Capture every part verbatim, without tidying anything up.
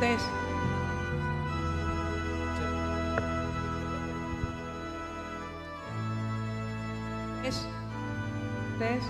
Tes. Tes. Tes.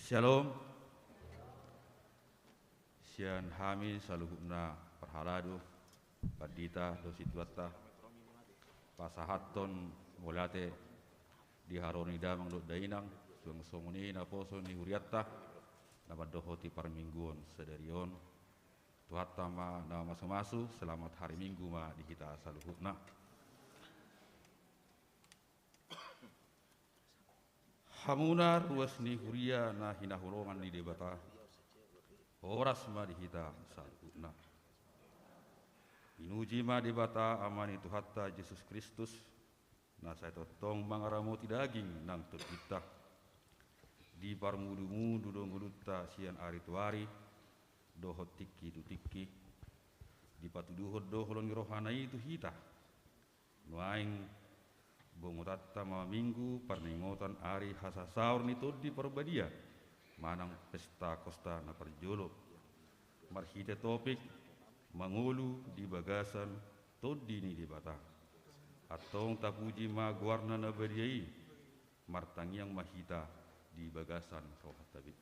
Syalom. Sian hami saluhutna parhalado, pandita dohot situanta, pasahathon mauliate di haroro ni damang dohot dainang, suang songon i naposo ni hurianta na mandohoti parmingguon sadari on. Tuhanta ma na mamasumasu, selamat hari Minggu ma di hita saluhutna. Hamuna ruas ni huria na hinaholongan ni Debata, horas ma di hita saluhutna. Pinuji ma Debata Ama ni Tuhanta Jesus Kristus, na sai tongtong mangaramoti daging nang tondinta. Diparmudumudu do ngolunta sian ari tu ari, dohot tingki tu tingki. Dipatuduhon do holong ni rohana i tu hita. Nuaeng bongotanta ma Minggu parningotan ari hasasaor ni Tondi Parbadia manang pesta kosta na parjolo. Marhite topik mangolu di bagasan Tondi ni Debata. Antong tapuji ma goarna na badia i, martangiang ma hita di bagasan rohanta be.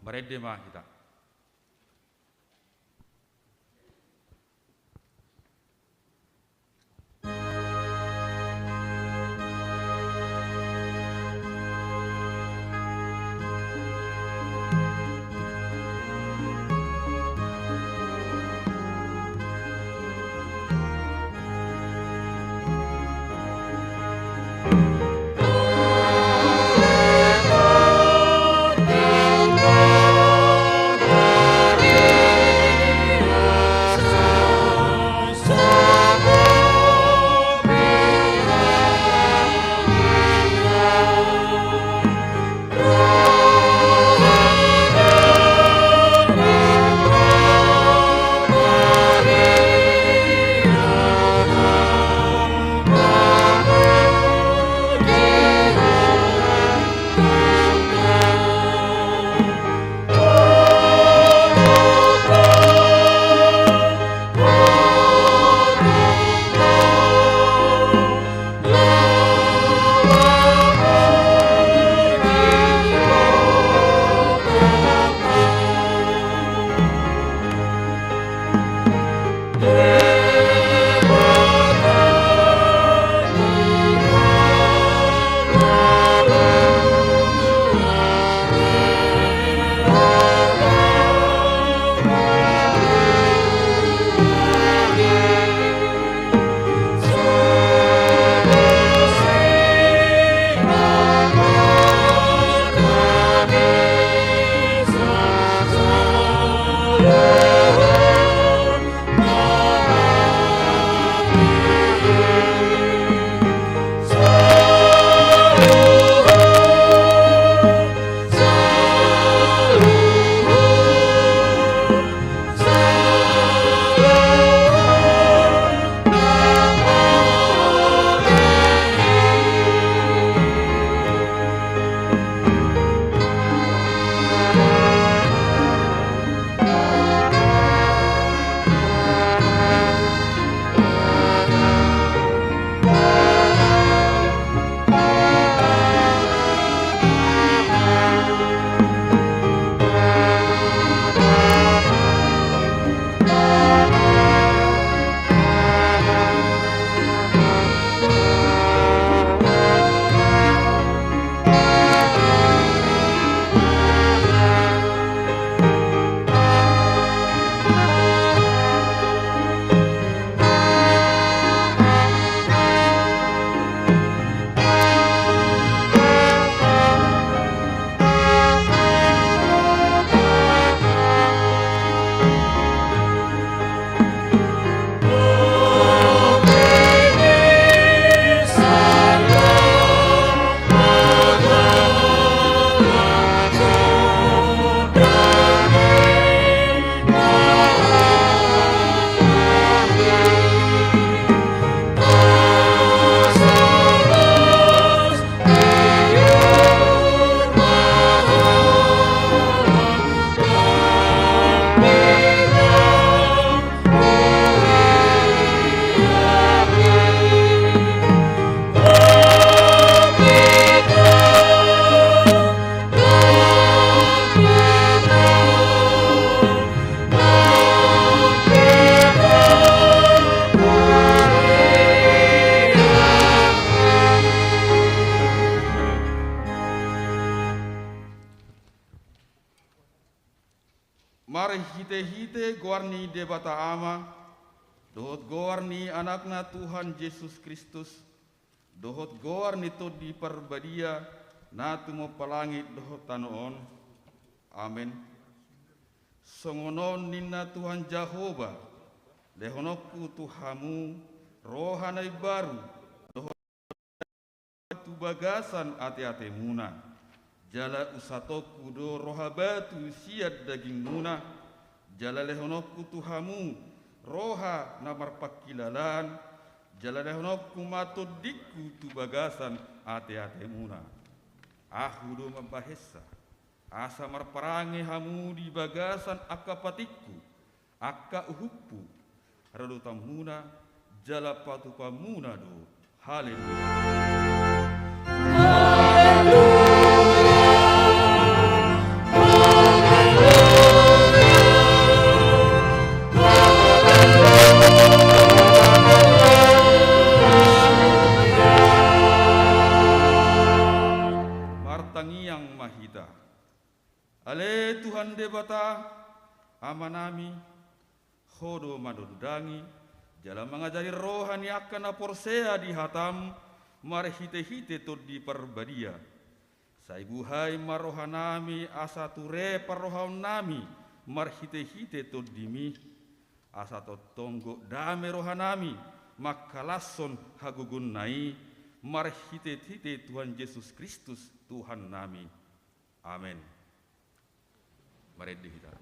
Marende ma hita. Marhitehite goar ni Debata Ama, dohot goar ni Anakna Tuhan Jesus Kristus, dohot goar ni Tondi Parbadia, na tumompa langit dohot tano on. Amen. Songon on ninna Tuhan Jahowa, lehononku tu hamu roha na imbaru, dohot tu bagasan ateatemuna. Jala usatonku do roha batu sian dagingmuna, jala lehononku tu hamu roha na marpangkilalaan, jala lehononku ma Tondingku tu bagasan ateatemuna. Ahu do mambahensa, asa marparange hamu di bagasan angka patikku, angka uhumhu, radotanmuna, jala patupamuna do. Haleluya. Martangiang ma hita. Ale Tuhan Debata, Amanami, Ho do mandondangi jala mangajari roha ni angka na porsea di hataM marhitehite Tondi Parbadia. Sai buhai ma rohanami asa ture parrohaonnami marhitehite TondiMi, asa tongtong gok dame rohanami mangkalashon hagogoonna i, marhitehite Tuhan Jesus Kristus Tuhannami. Amen. Marende hita.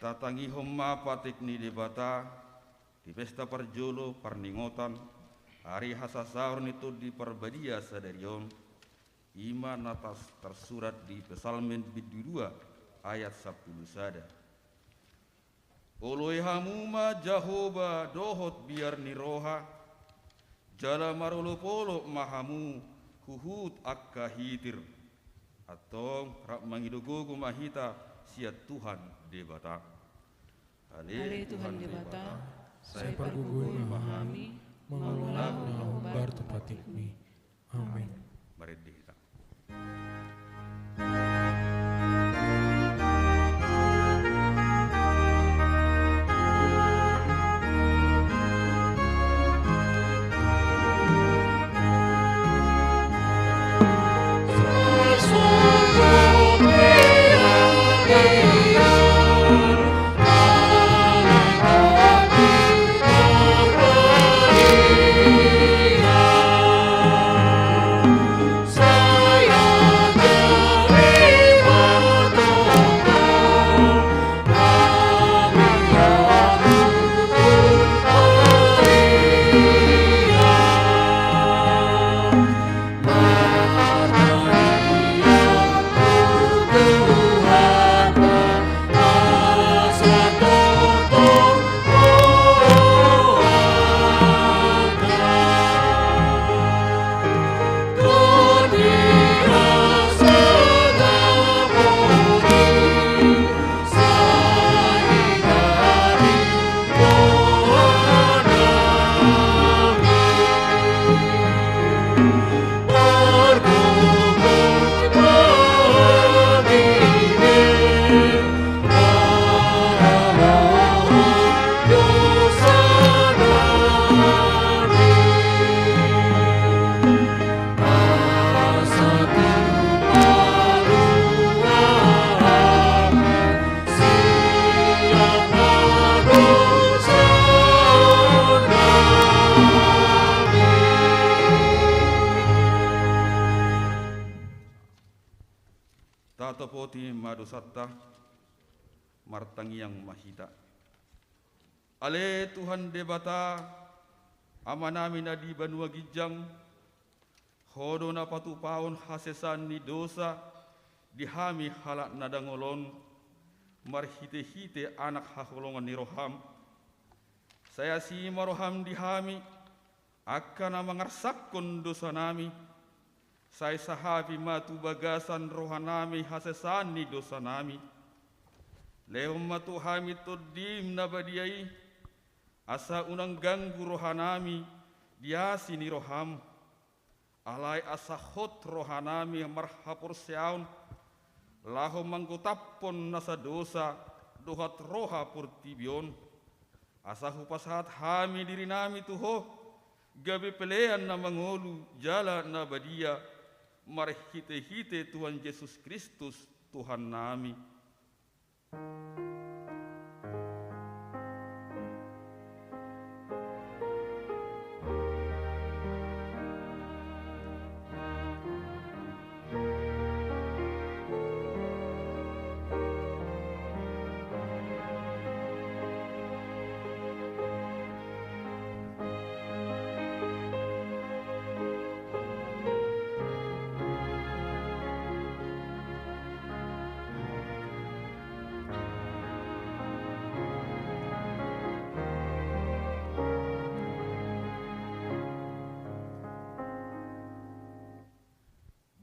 Tatangihon ma patik ni Debata di pesta parjolo parningotan ari hasasaor ni Tondi Parbadia sadari on, i ma na tas-, tarsurat di Psalmen bindu dua ayat sampulu sada. Oloi hamu ma Jahowa dohot biar ni roha, jala marolopolop ma hamu huhut angka hitir. Antong rap mangido gogo ma hita sian Tuhan Debata. Ale Tuhan Debata, sai pargogoi ma hami mangulahon na hombar tu patikMi. Amen. Marende hita. Poti ma dosanta, martangiang ma hita. Ale Tuhan Debata, Amanami na di banua ginjang, Ho do na patupahon hasesaan ni dosa di hami halak na dangol on, marhitehite Anak haholongan ni roham. Sai asi ma roham di hami, angka na mangarsakhon dosanami, sai sahapi ma tu bagasan rohanami hasesaan ni dosanami. Lehon ma tu hami Tondim na badia i, asa unang ganggu rohanami di asi ni roham. Alai asa hot rohanami marhaporseaon, laho manggotaphon nasa dosa dohot roha portibi on. Asa hupasahat hami dirinami tu Ho, gabe pelean na mangolu jala na badia, marhitehite Tuhan Jesus Kristus Tuhannami.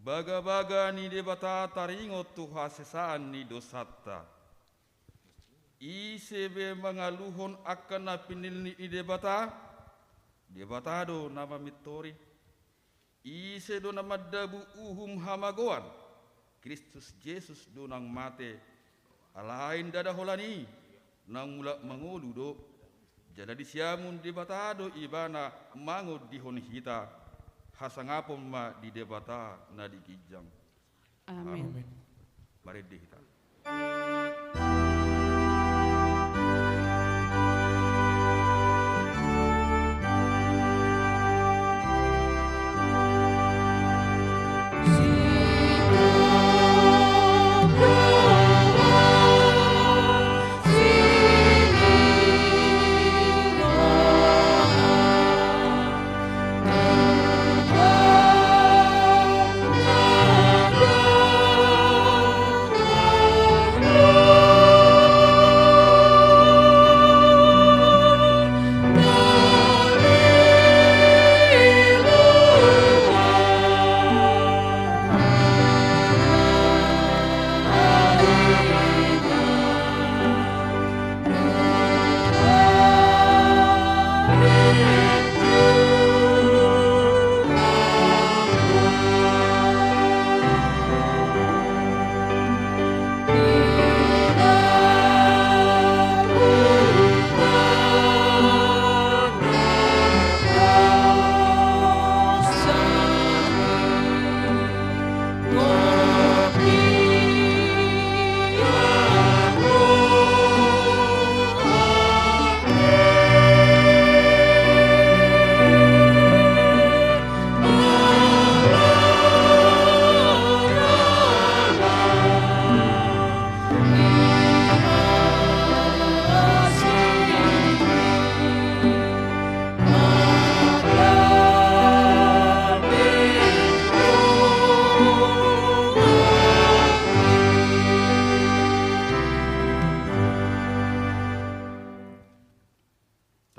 Bagabaga ni Debata taringot tu hasesaan ni dosanta. Ise be mangaluhon angka na pinillit ni Debata, Debata do na mamintori. Ise do na mandabu uhum hamagoan, Kristus Jesus do naung mate, alai ndada holan i, naung mulak mangolu do. Jala di siamun Debata do Ibana mangondihon hita, hasangapon ma di Debata na di ginjang. Amin. Amin. Marende hita.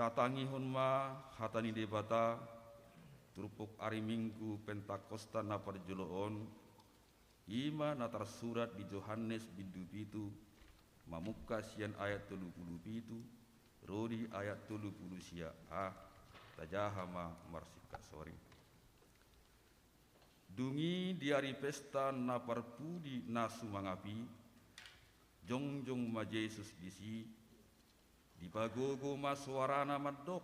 Tatangihon ma hata ni Debata, turpuk ari Minggu Pentakosta na parjolo on, i ma na tarsurat di Johannes bindu pitu, mamungka sian ayat tolu pulu pitu, ro di ayat tolu pulu sia a, tajaha ma marsingkat soring. Dung i di ari pesta na parpudi na sumangap i, jongjong ma Jesus disi, dipagogo ma soarana mandok,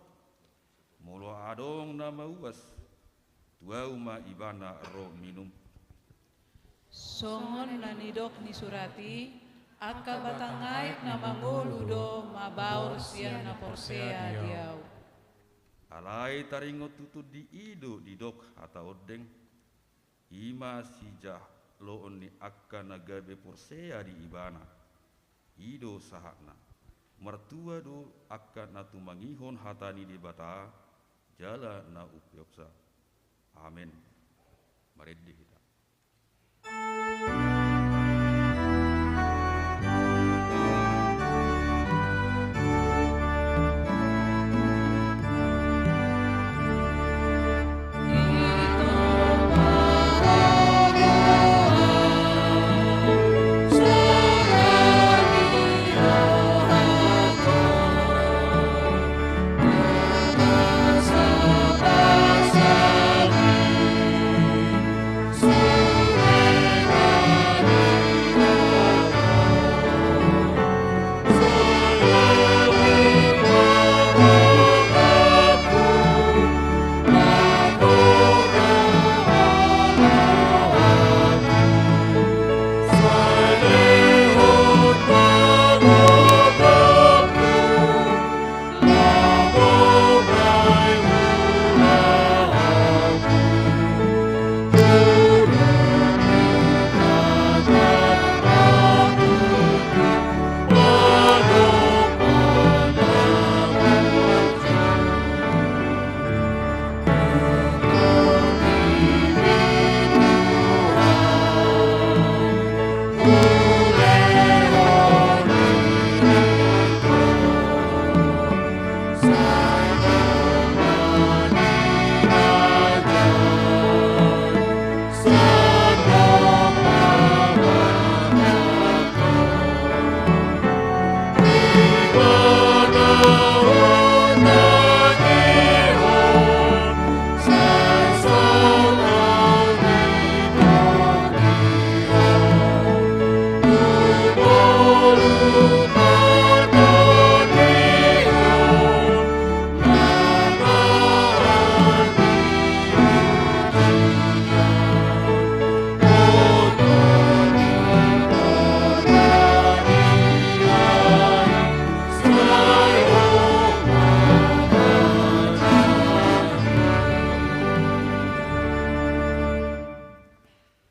molo adong na mauas, tu ahu ma ibana ro minum. Songon na nidok ni surat i, angka batang aek na mangolu do mabaor sian na porsea di ahu. Alai taringot tu tondi i do didok hata ondeng, i ma si Jah-, loon ni angka na gabe porsea di Ibana. I do sahatna. Martua do angka na tumangihon hata ni Debata jala na umpeopsa. Amen. Marende hita.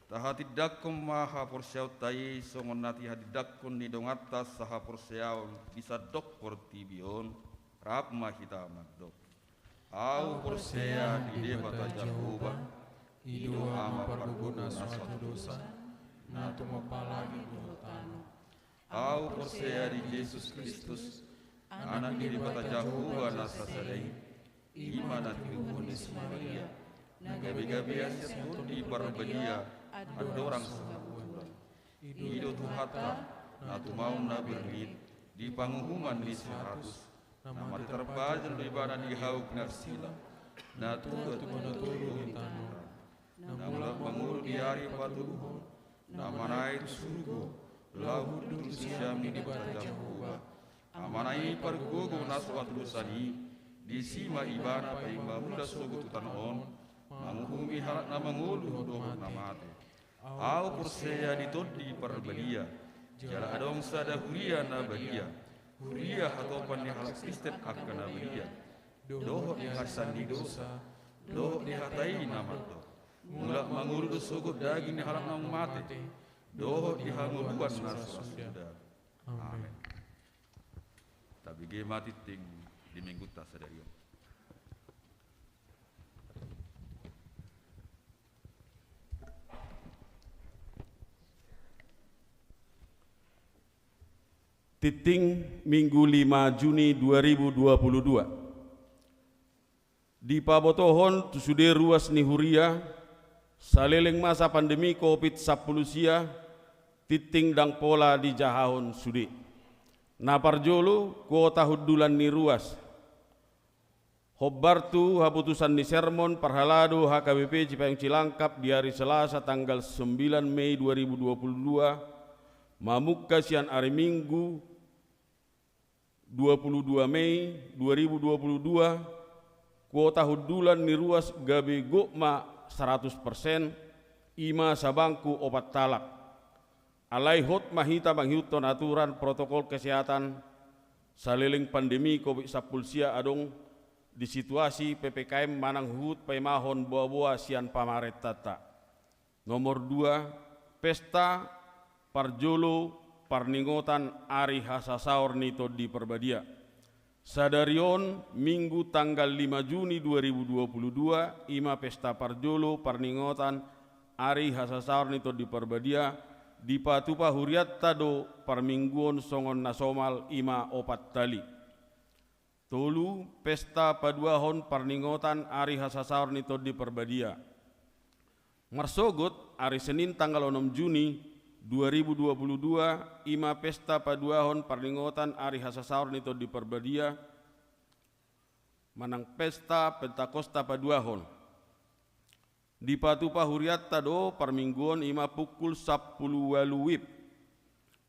Tahatindangkon ma haporseaonta i songon na tinatindangkon ni donganta sahaporseaon di sandok portibi on. Rap ma hita mandok. Ahu porsea di Debata Jahowa, i do Ama parguru na so hatudosan, na tumompa langit dohot tano. Ahu porsea di Jesus Kristus, Anak ni Debata Jahowa na sasada i, i ma na tinibuhon ni si Maria, na gabegabean sian Tondi Parbadia, andorang so hatuturan. I do Tuhanta, na tumaon na birrit, di panguhuman ni si Pilatus, na mate tarpajal do Ibana di hau pinarsila, na tua tu bona toru di tano, na mulak mangolu di ari patoluhon, na manaek tu surgo, laho hundul tu sisean ni Debata Jahowa, Amana i pargogo na so hatudosan i, disi ma Ibana paima mula sogot tu tano on, manguhumi halak na mangolu dohot na mate. Ahu porsea di Tondi Parbadia, jala adong sada huria na badia, huria hatopan ni halak Kristen angka na badia, dohot di hasian ni dosa, dohot di hata i na mandok. Mulak mangolu do sogot daging ni halak naung mate, dohot di hangoluan na so ra suda. Amen. Tabege ma tingting di Minggunta sadari on. Tingting Minggu lima Juni dua ribu dua puluh dua. Dipabotohon tu sude ruas ni huria, saleleng masa pandemi covid sampulu sia, tingting ndang pola dijahahon sude. Na parjolo, kuota hundulan ni ruas. Hombar tu haputusan ni sermon parhalado H K B P Cipayung Cilangkap di ari Selasa tanggal sembilan Mei dua ribu dua puluh dua, mamungka sian ari Minggu dua puluh dua Mei dua ribu dua puluh dua, kuota hundulan ni ruas gabe gok ma saratus persen, i ma sabangku opat halak. Alai hot ma hita mangihuthon aturan protokol kesehatan saleleng pandemi covid sampulu sia adong di situasi P P K M manang huhut paimahon boaboa sian pamarentanta. Nomor dua, Pesta parjolo parningotan Ari Hasasaor ni Tondi Parbadia. Sadari on, Minggu tanggal lima Juni dua ribu dua puluh dua, i ma pesta parjolo parningotan Ari Hasasaor ni Tondi Parbadia, dipatupa hurianta do parmingguon songon na somal, i ma opat hali. Tolu, pesta paduahon parningotan Ari Hasasaor ni Tondi Parbadia. Marsogot, ari Senin tanggal onom Juni dua ribu dua puluh dua, i ma pesta paduahon parningotan Ari Hasasaor ni Tondi Parbadia, manang pesta Pentakosta paduahon. Dipatupa hurianta do parmingguon, i ma pukul sampulu ualu wib.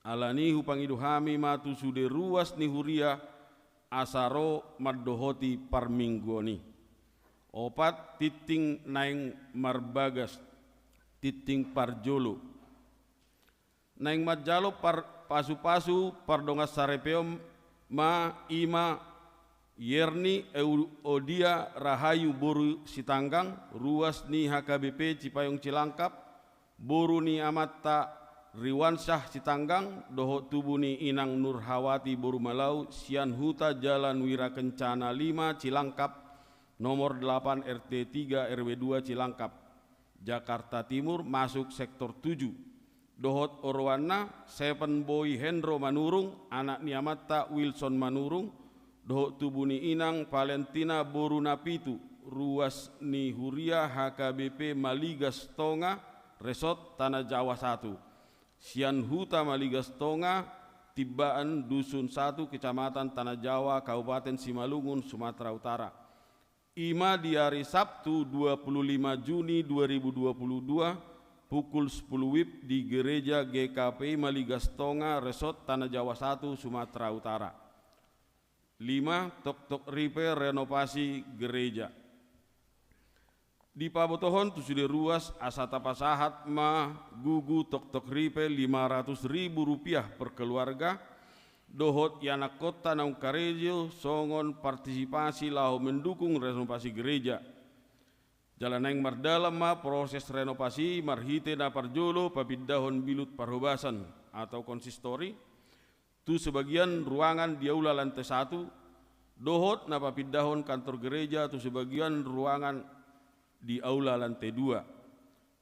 Alani hupangido hami ma tu sude ruas ni huria asa ro mandohoti parmingguon i. Opat, tingting naeng marbagas, tingting parjolo. Naeng manjalo par-, pasupasu pardongansaripeon ma, i ma Yerni Euodia Rahayu boru Sitanggang, ruas ni H K B P Cipayung Cilangkap, boru ni amanta Riwansyah Sitanggang, dohot tubu ni inang Nurhawati boru Malau, sian huta Jalan Wirakencana lima Cilangkap, nomor delapan R T tiga R W dua Cilangkap, Jakarta Timur, masuk sektor tujuh. Dohot oroanna, Seven Boy Hendro Manurung, anak ni amanta Wilson Manurung, dohot tubu ni inang Valentina boru Napitu, ruas ni huria H K B P Maligas Tonga, Resort Tanah Jawa satu. Sian huta Maligas Tonga, Timbaan, Dusun satu, Kecamatan Tanah Jawa, Kabupaten Simalungun, Sumatera Utara. I ma di ari Sabtu dua puluh lima Juni dua ribu dua puluh dua, pukul sepuluh wib di Gereja G K P I Maligas Tonga, Resort Tanah Jawa satu, Sumatera Utara. Lima, toktok ripe renovasi gereja. Dipabotohon tu sude ruas asa tapasahat ma gugu toktok ripe lima ratus ribu rupiah per keluarga, dohot ianakkonta naung karejo songon partisipasi laho mendukung renovasi gereja. Jala naeng mardalan ma proses renovasi marhite na parjolo papindahon bilut parhobasan atau konsistori tu sebagian ruangan di aula lantai satu, dohot na papindahon kantor gereja tu sebagian ruangan di aula lantai dua.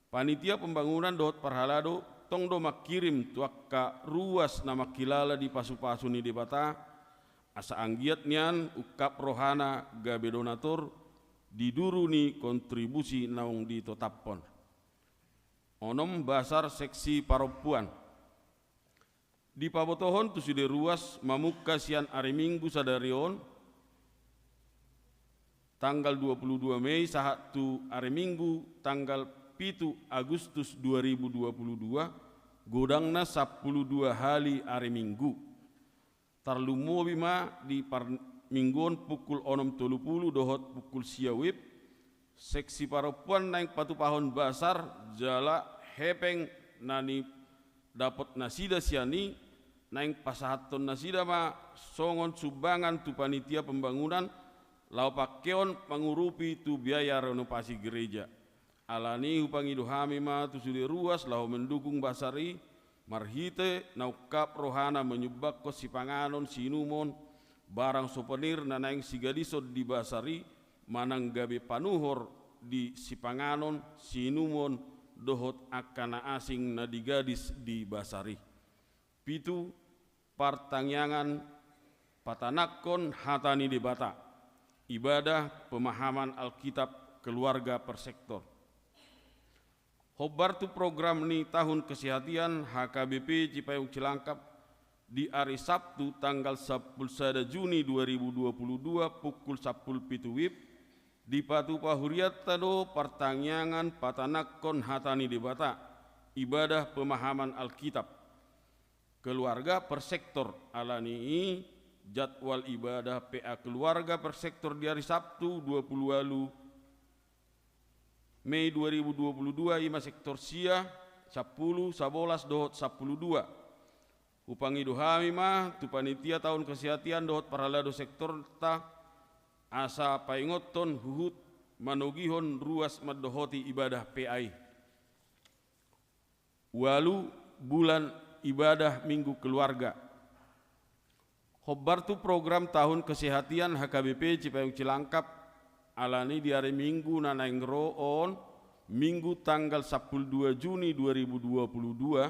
Panitia pembangunan dohot parhalado tong do mangkirim tu angka ruas na mangkilala di pasupasu ni Debata, asa anggiat nian ungkap rohana gabe donatur di duru ni kontribusi naung ditotapkon. Onom, basar seksi parompuan. Dipabotohon tu sude ruas mamungka sian ari Minggu sadari on, tanggal dua puluh dua Mei, sahat tu ari Minggu tanggal pitu Agustus dua ribu dua puluh dua, godangna sampulu dua hali ari Minggu. Tarlumobi ma di parmingguon pukul onom tolu pulu dohot pukul sia wib, seksi parompuan naeng patupahon basar jala hepeng na nidapot nasida sian i, naeng pasahathon nasida ma songon sumbangan tu panitia pembangunan, laho pangkeon mangurupi tu biaya renovasi gereja. Alani hupangido hami ma tu sude ruas laho mendukung basar i, marhite na ungkap rohana menyumbangkon sipanganon, siinumon, barang souvenir na naeng sigadison di basar i, manang gabe panuhor di sipanganon, siinumon, dohot angka na asing na digadis di basar i. Pitu, partangiangan patanakkon hata ni Debata, ibadah pemahaman Alkitab keluarga per sektor. Hombar tu program ni tahun kesehatan H K B P Cipayung Cilangkap, di ari Sabtu tanggal sampulu sada Juni dua ribu dua puluh dua pukul sampulu pitu wib, dipatupa hurianta do partangiangan patanakkon hata ni Debata, ibadah pemahaman Alkitab keluarga per sektor. Alani i, jadwal ibadah P A keluarga per sektor di ari Sabtu dua puluh ualu Mei dua ribu dua puluh dua, i ma sektor sia, sampulu, sabolas dohot sampulu dua. Hupangido hami ma tu panitia tahun kesehatan dohot parhalado sektorta, asa paingothon huhut manogihon ruas mandohoti ibadah P A i. Ualu, bulan ibadah Minggu Keluarga. Hombar tu program tahun kesehatan H K B P Cipayung Cilangkap, alani di ari Minggu na naeng ro on, Minggu tanggal sampulu dua Juni dua ribu dua puluh dua,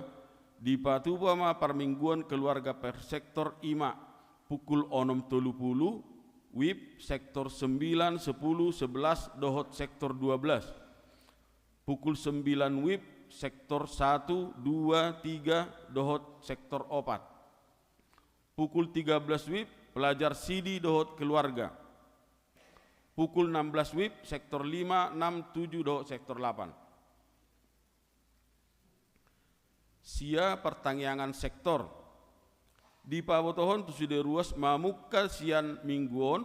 dipatupa ma parmingguon keluarga per sektor, i ma pukul onom tolu pulu, wib, sektor sembilan, sepuluh, sebelas, dohot sektor dua belas. Pukul sembilan wib, sektor satu, dua, tiga, dohot sektor opat. Pukul tiga belas wib, pelajar sidi dohot keluarga. Pukul enam belas wib, sektor lima, enam, tujuh, dohot sektor lapan. Sia partangiangan sektor. Dipabotohon tu sude ruas mamungka sian Minggu on,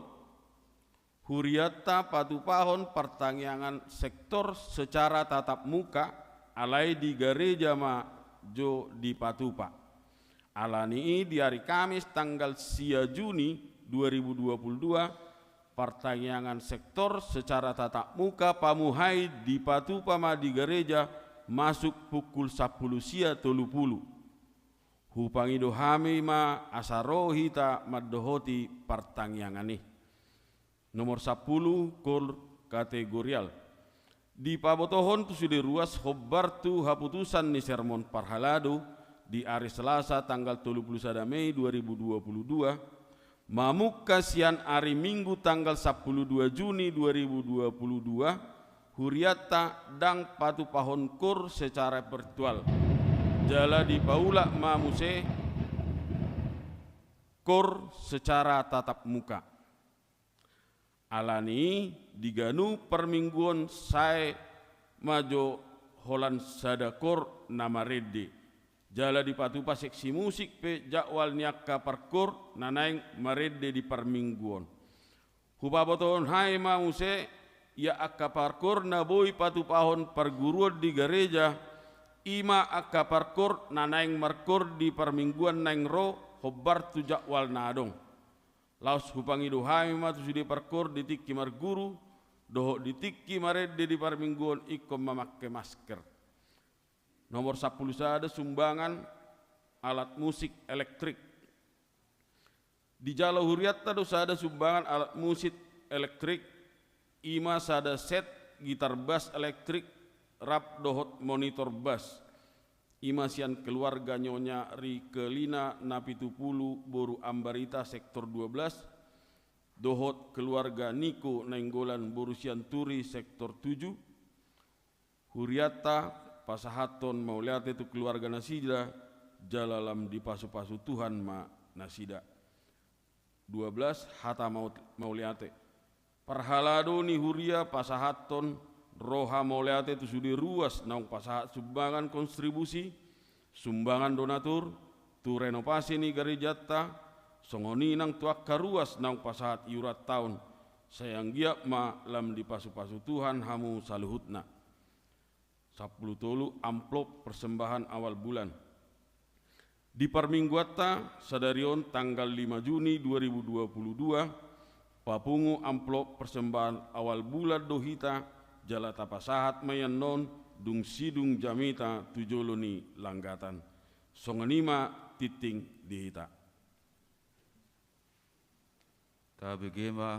hurianta patupahon partangiangan sektor secara tatap muka, alai di gareja ma jo dipatupa. Alani i di ari Kamis tanggal sia Juni dua ribu dua puluh dua, partangiangan sektor secara tatap muka pamuhai dipatupa ma di gareja masuk pukul sampulu sia tolu pulu. Hupangido hami ma asa ro hita mandohoti partangiangan i. Nomor sampulu, kor kategorial. Dipabotohon tu sude ruas hombar tu haputusan ni sermon parhalado di ari Selasa tanggal tolu pulu sada Mei dua ribu dua pulu dua, mamungka sian ari Minggu tanggal sampulu dua Juni dua ribu dua pulu dua, hurianta ndang patupahon kor secara virtual. Jala dipaulak ma muse kor secara tatap muka. Alani i di ganup parmingguon sae ma jo holan sada kor na marende. Jala dipatupa seksi musik pe jadwal ni angka parkor na naeng marende di parmingguon. Hupabotohon hami ma muse, ia angka parkor na boi patupahon parguruon di gareja, i ma angka parkor na naeng markor di parmingguan naeng ro hombar tu jadwal na adong. Laos hupangido hami ma tu sude parkor di tingki marguru dohot di tingki marende di parmingguon ingkon mamangke masker. Nomor sampulu sada, sumbangan alat musik elektrik. Dijalo hurianta do sada sumbangan alat musik elektrik, i ma sada set gitar bas elektrik rap dohot monitor bas. I ma sian keluarga Nyonya Rikelina Napitupulu boru Ambarita sektor dua belas, dohot keluarga Niko Nainggolan boru Sianturi sektor tujuh. Hurianta pasahathon mauliate tu keluarga nasida, jala lam dipasupasu Tuhan ma nasida. Dua belas, hata mau-, mauliate. Parhalado ni huria pasahathon roha mauliate tu sude ruas naung pasahat sumbangan konstribusi, sumbangan donatur, tu renovasi ni garejanta, songon i nang tu angka ruas naung pasahat iuran taon, sai anggiat ma lam dipasupasu Tuhan hamu saluhutna. Sampulu tolu, amplop persembahan awal bulan. Di parmingguanta sadari on tanggal lima Juni dua ribu dua puluh dua, papungu amplop persembahan awal bulan do hita, jala tapasahat ma i annon dung sidung jamita tu jolo ni langgatan. Songon i ma tingting di hita. Tabege ma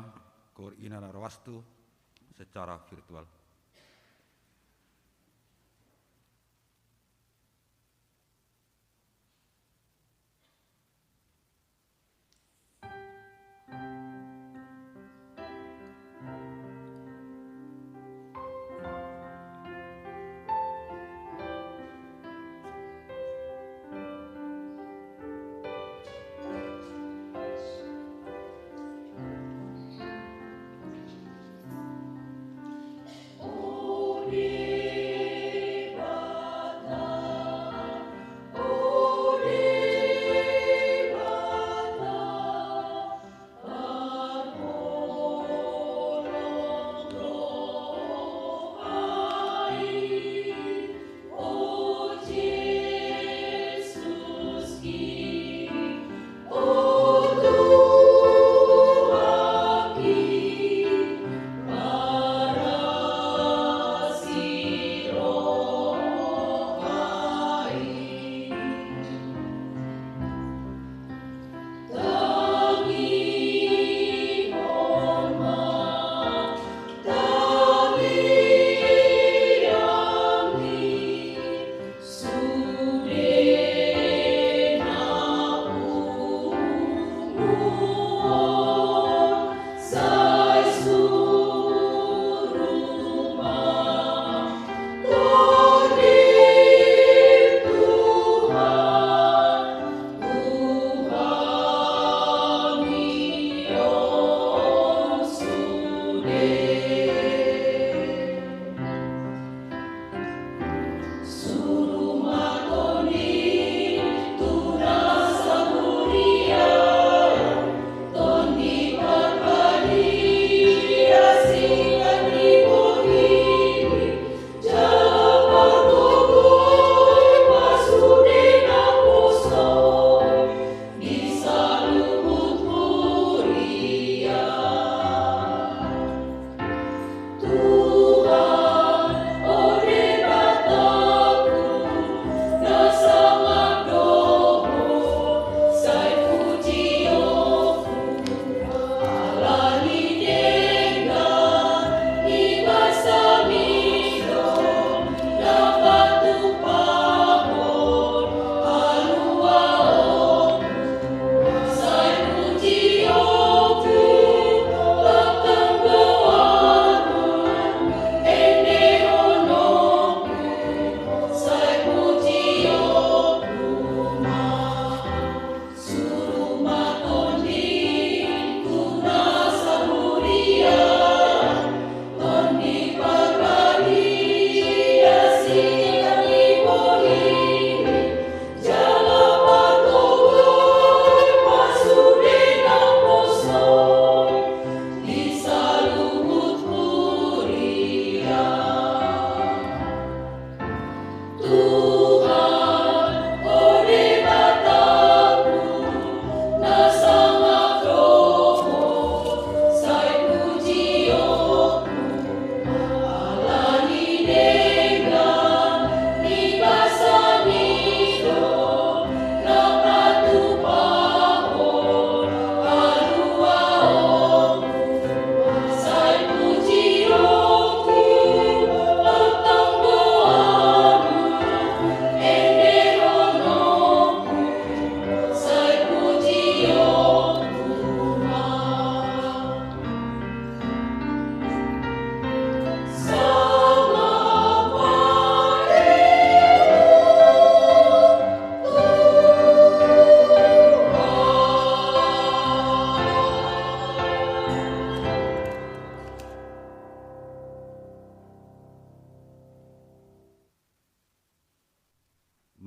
kor ina na roastu secara virtual.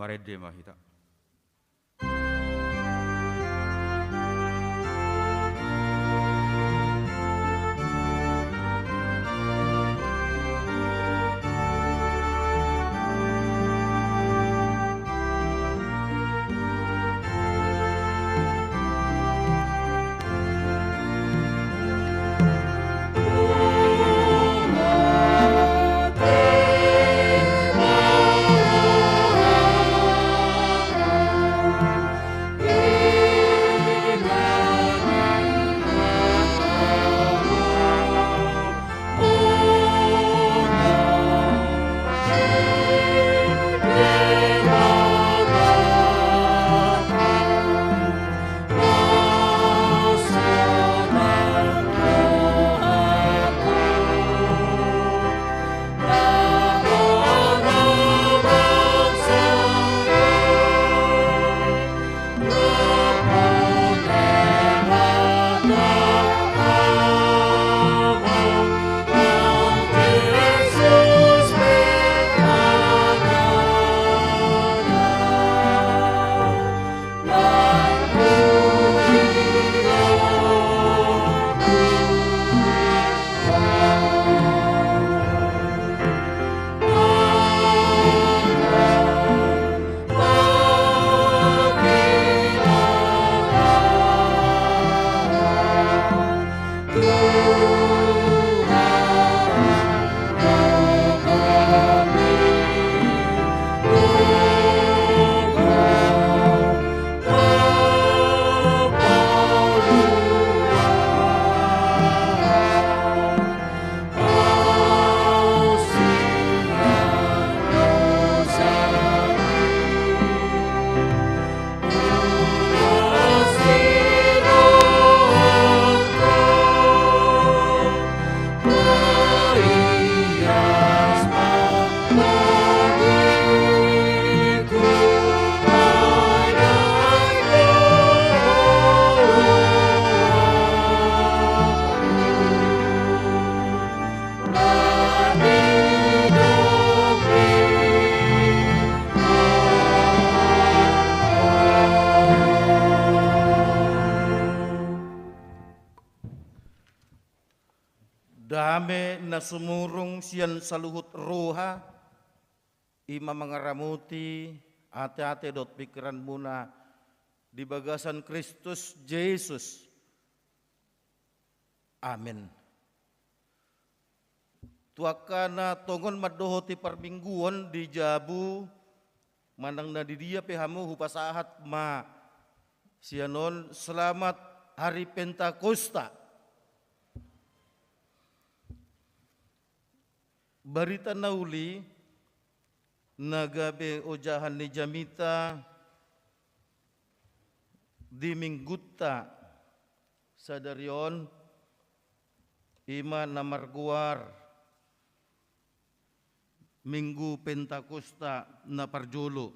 Marende ma hita. Dame na sumurung sian saluhut roha, i ma mangaramoti ateate dohot pingkiranmuna di bagasan Kristus Jesus. Amen. Tu angka na tongon mandohoti parmingguon di jabu manang na di dia pe hamu, hupasahat ma sian on selamat hari Pentakosta. Barita na uli na gabe ojahan ni jamita di minggunta sadari on, i ma na margoar Minggu Pentakosta na parjolo.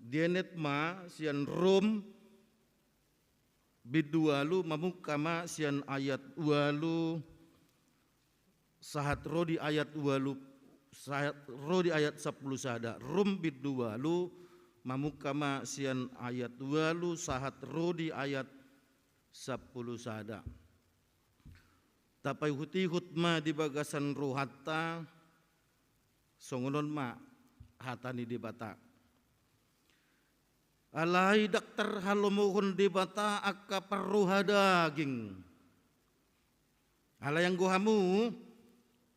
Dienet ma sian Rom bindu ualu, mamungka ma sian ayat ualu sahat ro di ayat ualu, sahat ro di ayat sampulu sada. Rom bindu ualu, mamungka ma sian ayat ualu sahat ro di ayat sampulu sada. Tapaihut-ihut ma di bagasan rohanta, songon on ma hata ni Debata. Alai ndang tarhalomohon Debata angka parroha daging. Alai anggo hamu,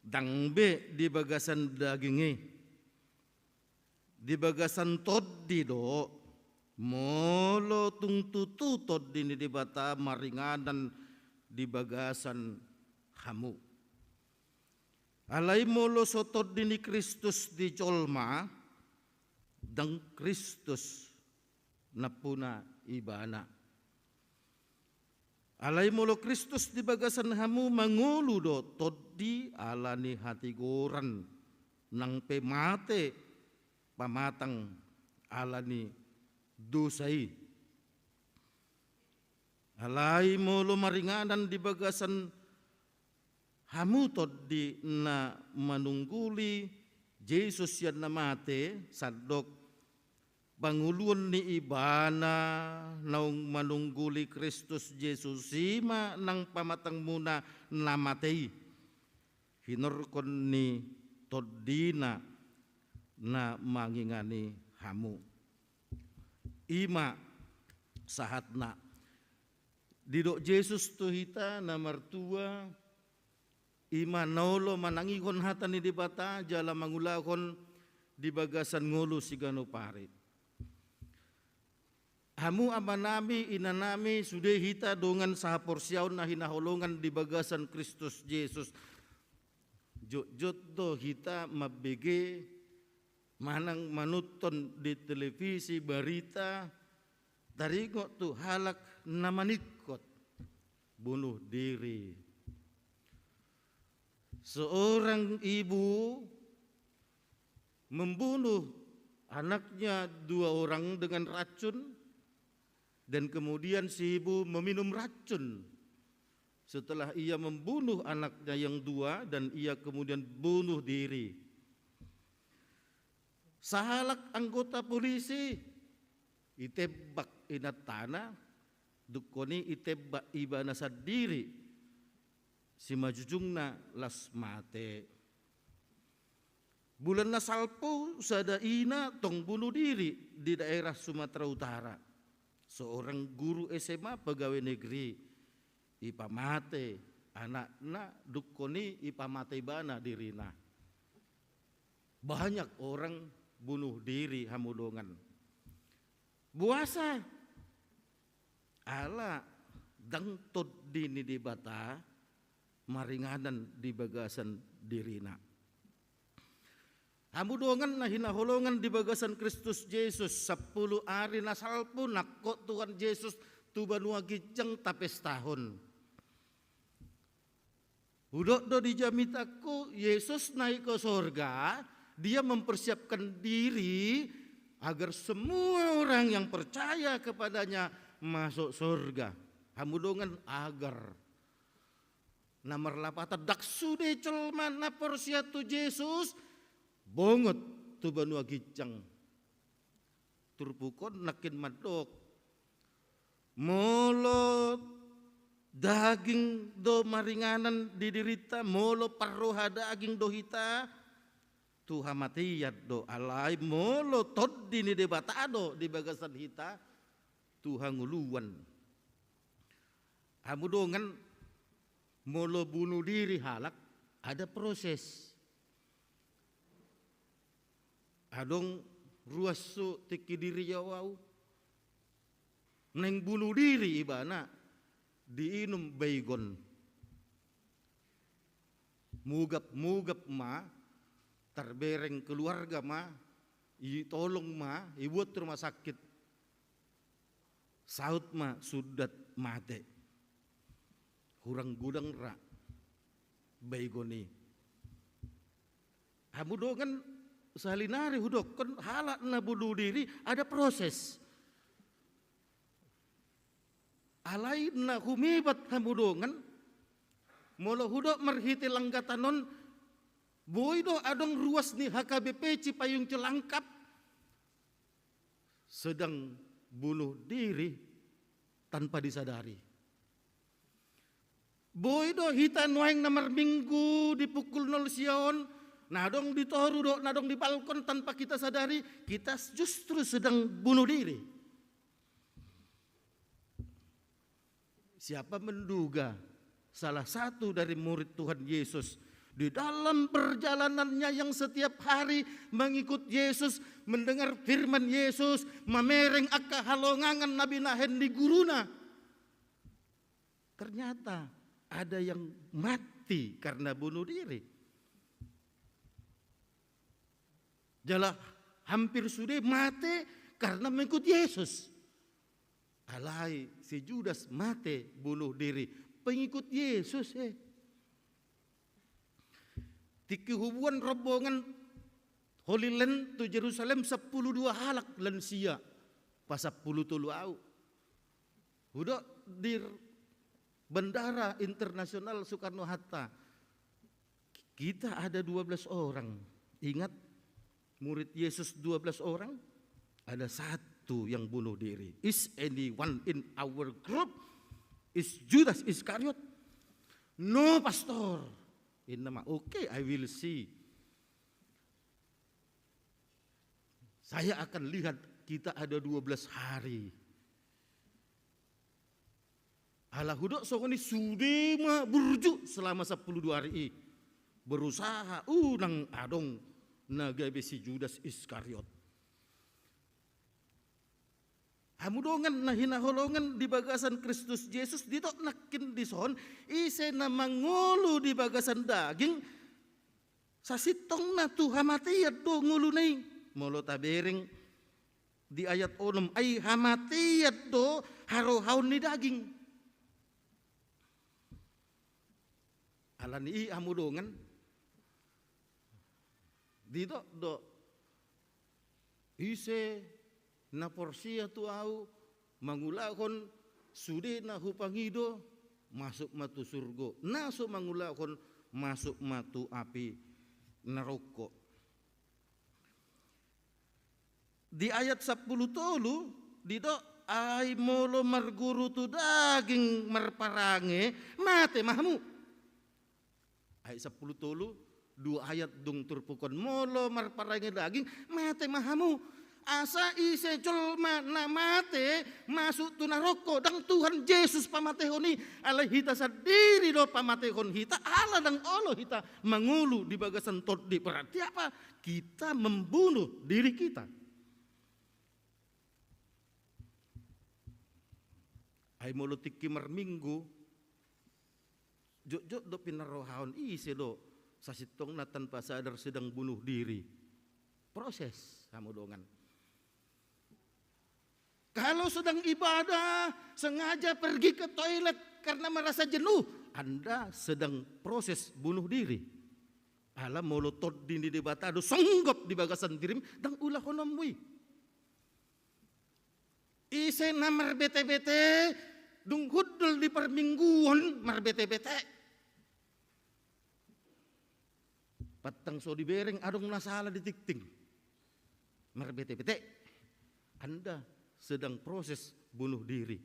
ndang be di bagasan daging i. Di bagasan tondi do, molo tung tutu Tondi ni Debata maringanan di bagasan hamu. Alai molo so Tondi ni Kristus di jolma, ndang Kristus nampuna ibana. Alai molo Kristus di bagasan hamu, mangolu do Tondi ala ni hatigoran, nang pe mate pamatang ala ni dosa i. Alai molo maringanan di bagasan hamu Tondi na manungguli Jesus sian na mate, sandok pangoluan ni ibana naung manungguli Kristus Jesus, i ma nang pamatangmuna na mate i, hinorhon ni tondina na mangingani hamu. I ma sahatna. Didok Jesus tu hita na martua, i ma na olo manangihon hata ni Debata jala mangulahon di bagasan ngolu siganup ari. Hamu amanami, inanami, sude hita dongan sahaporseaon na hinaholongan di bagasan Kristus Jesus. Jotjot do hita mambege manang manonton di televisi barita, taringot tu halak na maningkot bunuh diri. Seorang ibu membunuh anaknya dua orang dengan racun, dan kemudian si ibu meminum racun. Setelah ia membunuh anaknya yang dua, dan ia kemudian bunuh diri. Sahalak anggota polisi itembak inantana, dungkon i itembak ibana sandiri, simanjujungna las mate. Bulan na salpu sada ina tong bunuh diri di daerah Sumatera Utara. Seorang guru S M A pegawai negeri, ipamate anakna, dungkon i ipamate ibana dirina. Banyak orang bunuh diri, hamu dongan. Boasa? Ala ndang tondi ni Debata maringanan di bagasan dirina. Hamu dongan na hinaholongan di bagasan Kristus Jesus, sampulu ari na salpu nangkok Tuhan Jesus tu banua ginjang tapestahon. Hudok do di jamitangku, Jesus naik ke sorga, dia mempersiapkan diri agar semua orang yang percaya kepadanya masuk sorga. Hamu dongan, agar. Na marlapatan, ndang sude jolma na porsea tu Jesus bongot tu banua ginjang. Turpuk on nangkin mandok, molo daging do maringanan di dirinta, molo parroha daging do hita, tu hamatean do, alai molo tondi ni Debata do di bagasan hita, tu hangoluan. Hamu dongan, molo bunuh diri halak, ada proses. Adong ruas tu tingki diri au, naeng bunuh diri ibana, diinum Baygon. Mugap-mugap ma, tarbereng keluarga ma, itolong ma, ibuat rumah sakit. Saut ma sundat, mate. Hurang godang ra Baygon i. Hamu dongan, sahali nari hudokkon, halak na bunuh diri ada proses. Alai na humebat, hamu dongan, molo hudok marhite langgatan on, boi do adong ruas ni H K B P Cipayung Cilangkap sedang bunuh diri tanpa disadari. Boi do hita nuaeng na marminggu di pukul nol sia on, na adong di toru dohot na adong di balkon, tanpa kita sadari, kita justru sedang bunuh diri. Siapa menduga salah satu dari murid Tuhan Yesus di dalam perjalanannya yang setiap hari mengikut Yesus, mendengar firman Yesus, mamereng angka halongangan na binahen ni guruna. Ternyata ada yang mati karena bunuh diri. Jala hampir sude mate karena mengikut Yesus. Alai si Judas mate bunuh diri, pengikut Yesus, eh. Tingki huboan rombongan Holy Land tu Jerusalem sampulu dua halak lansia, pasampulu tolu au. Hudok di Bandara Internasional Soekarno-Hatta, kita ada dua belas orang. Ingat, Murid Yesus dua belas orang, ada satu yang bunuh diri. Is anyone in our group? Is Judas Iskariot? No, Pastor. Inna ma, oke, I will see. Saya akan lihat, kita ada dua belas hari. Ala hudok songon i, sude ma burju selama sampulu dua ari i. Berusaha unang adong na gabe si Judas Iskariot. Hamu dongan na hinaholongan di bagasan Kristus Jesus, didok nangkin dison, ise na mangolu di bagasan daging, sasintongna tu hamatean do ngoluna i. Molo tabereng di ayat onom, ai hamatean do harohaon ni daging. Alani i hamu dongan, didok do, ise na porsea tu ahu, mangulahon sude na hupangido, masuk ma tu surgo. Na so mangulahon, masuk ma tu api naroko. Di ayat sampulu tolu, didok, ai molo marguru tu daging marparange, mate ma hamu. Ayat sampulu tolu, dua ayat dung turpuk on, molo marparange daging, mate ma hamu. Asa ise jolma na mate masuk tu naroko, ndang Tuhan Jesus pamatehon i, alai hita sandiri do pamatehon hita, ala ndang olo hita mangolu di bagasan tondi. Berarti apa? Kita membunuh diri kita. Ai molo tingki marminggu, jotjot do pinarohahon, ise do sasintongna tanpa sadar sedang bunuh diri. Proses, hamu dongan. Kalau sedang ibadah, sengaja pergi ke toilet karena merasa jenuh, Anda sedang proses bunuh diri. Ala molo tondi ni Debata do songgop di bagasan dirim, ndang ulahononmu i. Ise na marbete-bete, dung hundul di parmingguon marbete-bete. Pantang so dibereng adong na sala di tingting. Marbete-bete. Anda sedang proses bunuh diri.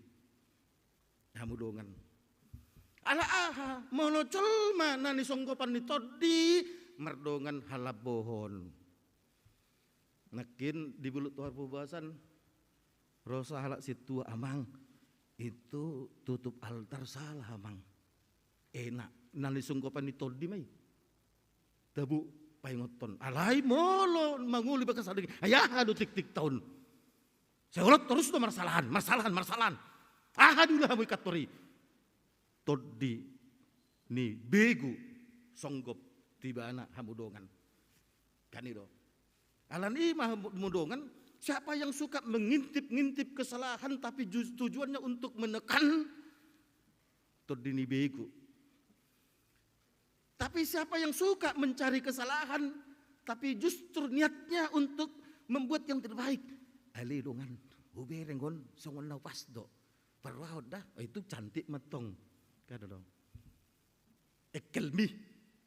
Hamu dongan. Ala aha, molo jolma na nisonggopan ni tondi, mardongan halambohon. Nangkin di Bulutuhor Pubasan, ro sahalak sintua, amang, itu tutup altar salah, amang. Enak, na nisonggopan ni tondi ma i. Tabo, paingothon. Alai molo mangolu i bagas adong i, ai aha do tingting taon. Sai holot torus do marsalahan, marsalahan, marsalahan. Aha do ulahanmu i kantor i. Tondi ni begu songgop tu ibana, hamu dongan. Kan i do. Alani i ma, hamu dongan, siapa yang suka mengintip-ngintip kesalahan tapi ju-, tujuannya untuk menekan, tondi ni begu. Tapi siapa yang suka mencari kesalahan tapi justru niatnya untuk membuat yang terbaik, ale dongan, hubereng on songon na pas do. Parrohahon da, oh, itu cantik ma tong. Kan do. Engkelmi,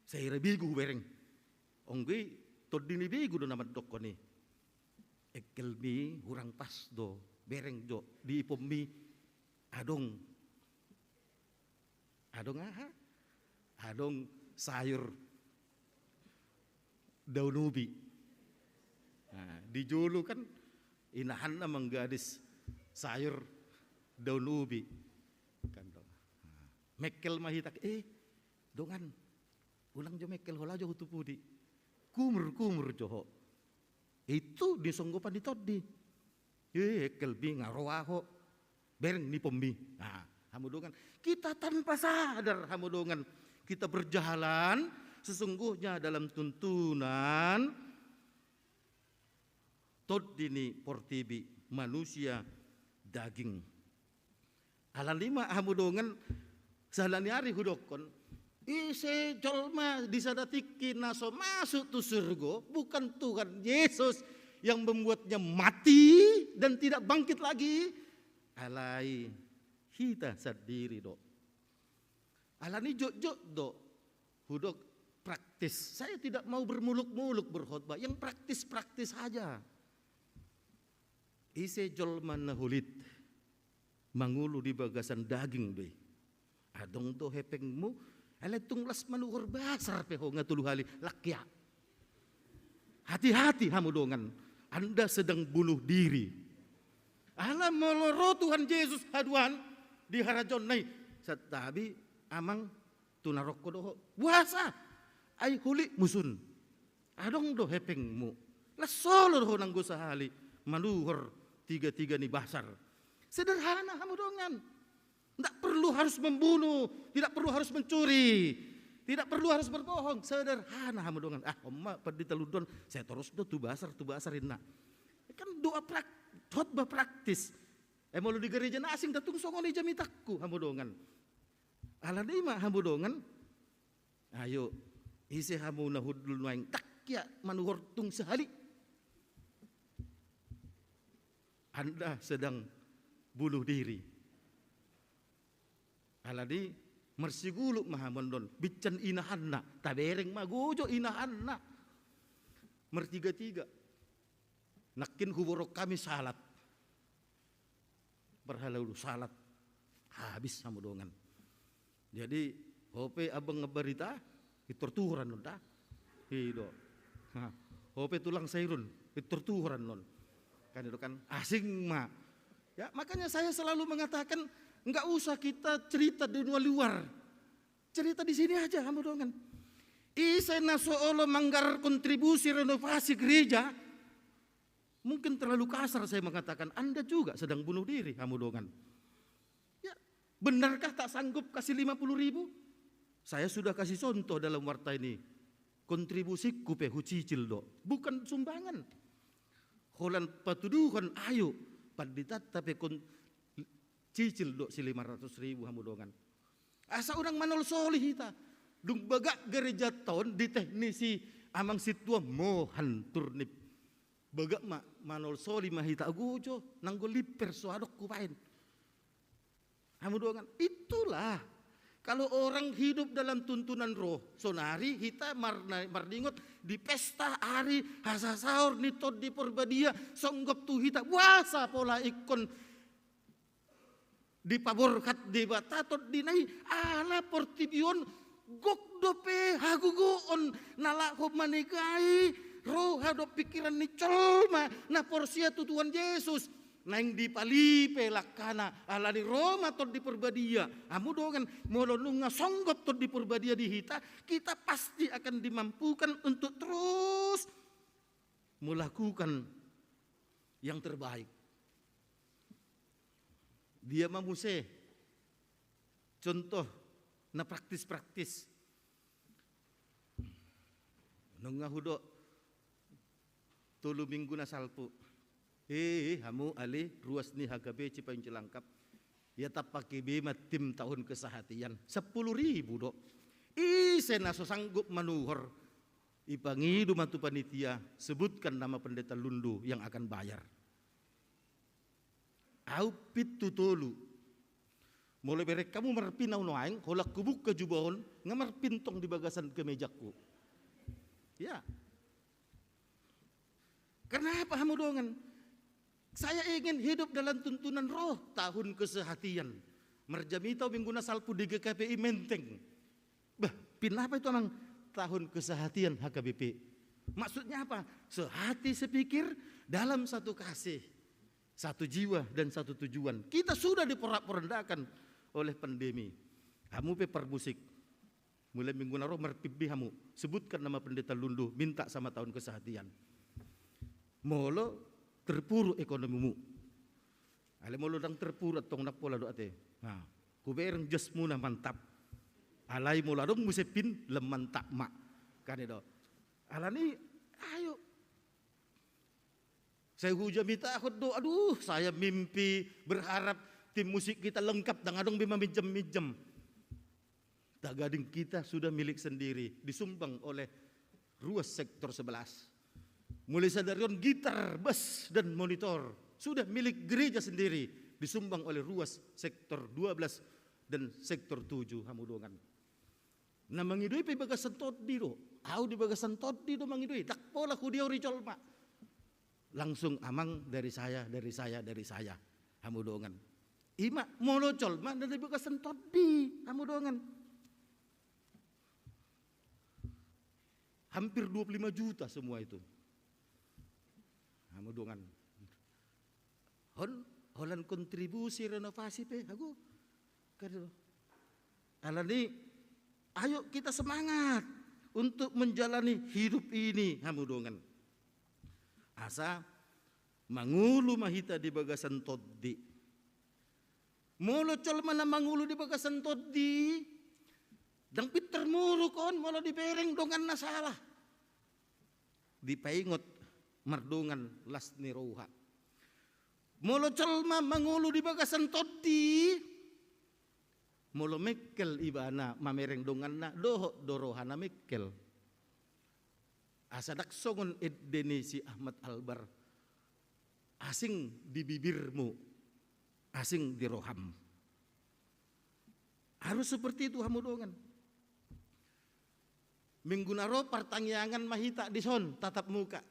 sai ra begu hubereng. Anggo i tondi ni begu do na mandokkon i. Engkelmi hurang pas do, bereng jo di ipommi adong. Adong aha? Adong sayur daun ubi. Nah, di jolo kan inahanna manggadis sayur daun ubi. Kan do. Nah, mengkel ma hita, eh, dongan, unang jo mengkel, hola jo ho tu pudi. Kumur, kumur jo ho. Itu di songgopan ni tondi. Eh, engkelmi, nga ro ahu. Bereng ni ipommi. Nah, hamu dongan. Kita tanpa sadar, hamu dongan. Kita berjalan sesungguhnya dalam tuntunan tondi ni portibi, manusia daging. Alani i ma, hamu dongan, sahali ni ari hudokkon, ise jolma di sada tingki na so masuk tu surgo, bukan Tuhan Yesus yang membuatnya mati dan tidak bangkit lagi, alai hita sandiri do. Alani i jotjot do hudok, praktis. Saya tidak mau bermuluk-muluk berkhotbah, yang praktis-praktis saja. Ise jolma na hulit mangolu di bagasan daging do i. Adong do hepengmu, alai tung las manuhor basar pe ho nga tolu hali, lakia. Hati-hati hamu dongan, Anda sedang bunuh diri. Ala molo ro Tuhan Jesus haduan di harajaonna i, santabi amang, tu narokko do ho. Boasa? Ai hulit musun. Adong do hepengmu. Las olo do ho nanggo sahali manuhor tiga-tiga ni basar. Sederhana hamu dongan. Tidak perlu harus membunuh, tidak perlu harus mencuri, tidak perlu harus berbohong. Sederhana hamu dongan. Ah, oma pandita Lundon, saya terus do tu basar, tu basar inna. Kan doa prak, khotbah praktis. Eh, molo di gereja na asing da tung songon i jamitanku hamu dongan. Alani ma hamu dongan. Ayo, ise hamu na hundul nuaeng, lakia manuhor tung sahali. Anda sedang bunuh diri. Alani marsiguluk ma hamu annon, binsan inahanna, tabereng ma gojo inahanna. Martiga-tiga. Nangkin huborok hami salat. Parhalado salat. Habis hamu dongan. Jadi, ho pe abang barita, pintor tuhor annon da. I do. Ha. Ho pe tulang sairun, pintor tuhor annon. Kan i do kan, asing ma. Ya, makanya saya selalu mengatakan, nggak usah kita cerita di luar-luar. Cerita di sini aja, hamu dongan. Ise na so olo manggarar kontribusi renovasi gereja, mungkin terlalu kasar saya mengatakan, Anda juga sedang bunuh diri, hamu dongan. Ya, benarkah tak sanggup kasih lima puluh ribu? Saya sudah kasih contoh dalam warta ini. Kontribusingku pe hucicil do. Bukan sumbangan. Holan patuduhon, ayo, panditanta pe kon-, cicil do si lima ratus ribu, hamu dongan. Asa unang manolsoli hita. Dung bagak gerejanta on di teknisi amang sintua mohan turnip. Bagak ma, manolsoli ma hita, agojo, nanggo limper so adong hubaen. Hamu dongan, itulah. Kalau orang hidup dalam tuntunan roh, sonari hita mar-, marningot di pesta ari hasasaor ni Tondi Porbadia, songgop tu hita, boasa pola ingkon dipaborhat Debata tondina i, ala portibi on gok dope hagogoon na laho manegai roha dohot pingkiran ni jolma na porsea tu Tuhan Jesus. Naeng dipalipe langkana, alani ro ma Tondi Porbadia. Hamu dongan, molo nunga songgop Tondi Porbadia di hita, kita pasti akan dimampukan untuk terus melakukan yang terbaik. Dia ma muse contoh na praktis-praktis. Nunga hudok tolu minggu na salpu. Eh, hamu ale ruas ni H K B C Payung Cilangkap. Ia tapakai be ma tim tahun kesehatian. Sepuluh ribu do. Ise na so sanggup manuhor. Ipangido ma tu panitia, sebutkan nama pendeta Lundu yang akan bayar. Au pintu tolu. Molo bereng hamu marpin au nuaeng, holan hubuka juba on, nga marpin tong di bagasan kemejangku. Ya. Karena apa, hamu dongan? Saya ingin hidup dalam tuntunan roh tahun kesehatian. Marjamita au minggu na salpu di G K P I Menteng. Bah, pin apa itu, amang? Tahun kesehatian H K B P. Maksudnya apa? Sehati sepikir dalam satu kasih, satu jiwa dan satu tujuan. Kita sudah diporak-porandakan oleh pandemi. Hamu pe parmusik. Mulai minggu na ro marpin be hamu. Sebutkan nama pendeta Lundu, minta sama tahun kesehatian. Molo terpuruk ekonomimu. Alai molo ndang terpuruk tong, ndang pola do ate. Nah, hubereng jasmuna mantap. Alai molo adong muse pin, lam mantap ma. Kan i do. Alani, ayo. Sai hujamitahon do, aduh, saya mimpi berharap tim musik kita lengkap, ndang adong be maminjam-minjam. Tagading kita sudah milik sendiri, disumbang oleh ruas sektor sebelas. Mulai sadari on gitar, bas, dan monitor sudah milik gereja sendiri, disumbang oleh ruas sektor dua belas dan sektor tujuh, hamu dongan. Na mangido i pe bagasan tondi do. Au di bagasan tondi do mangido i. Ndang pola hudiori jolma. Langsung, "Amang, dari saya, dari saya, dari saya." Hamu dongan. Ima molo jolma na di bagasan tondi, hamu dongan. Hampir dua puluh lima juta semua itu. Hamu dongan. Hon, holan kontribusi renovasi pe, ago. Kan itu. Alani, ayo kita semangat untuk menjalani hidup ini, hamu dongan. Asa mangolu ma hita di bagasan tondi. Molo jolma na mangolu di bagasan tondi, ndang pintor muruk on molo dibereng donganna sala. Dipaingot mardongan las ni roha. Molo jolma mangolu di bagasan tondi, molo mengkel ibana mamereng donganna, dohot do rohana mengkel. Asa ndang songon ende ni si Ahmad Albar, "Asing di bibirmu, asing di roham." Harus seperti itu, hamu dongan. Minggu na ro partangiangan ma hita dison, tatap muka.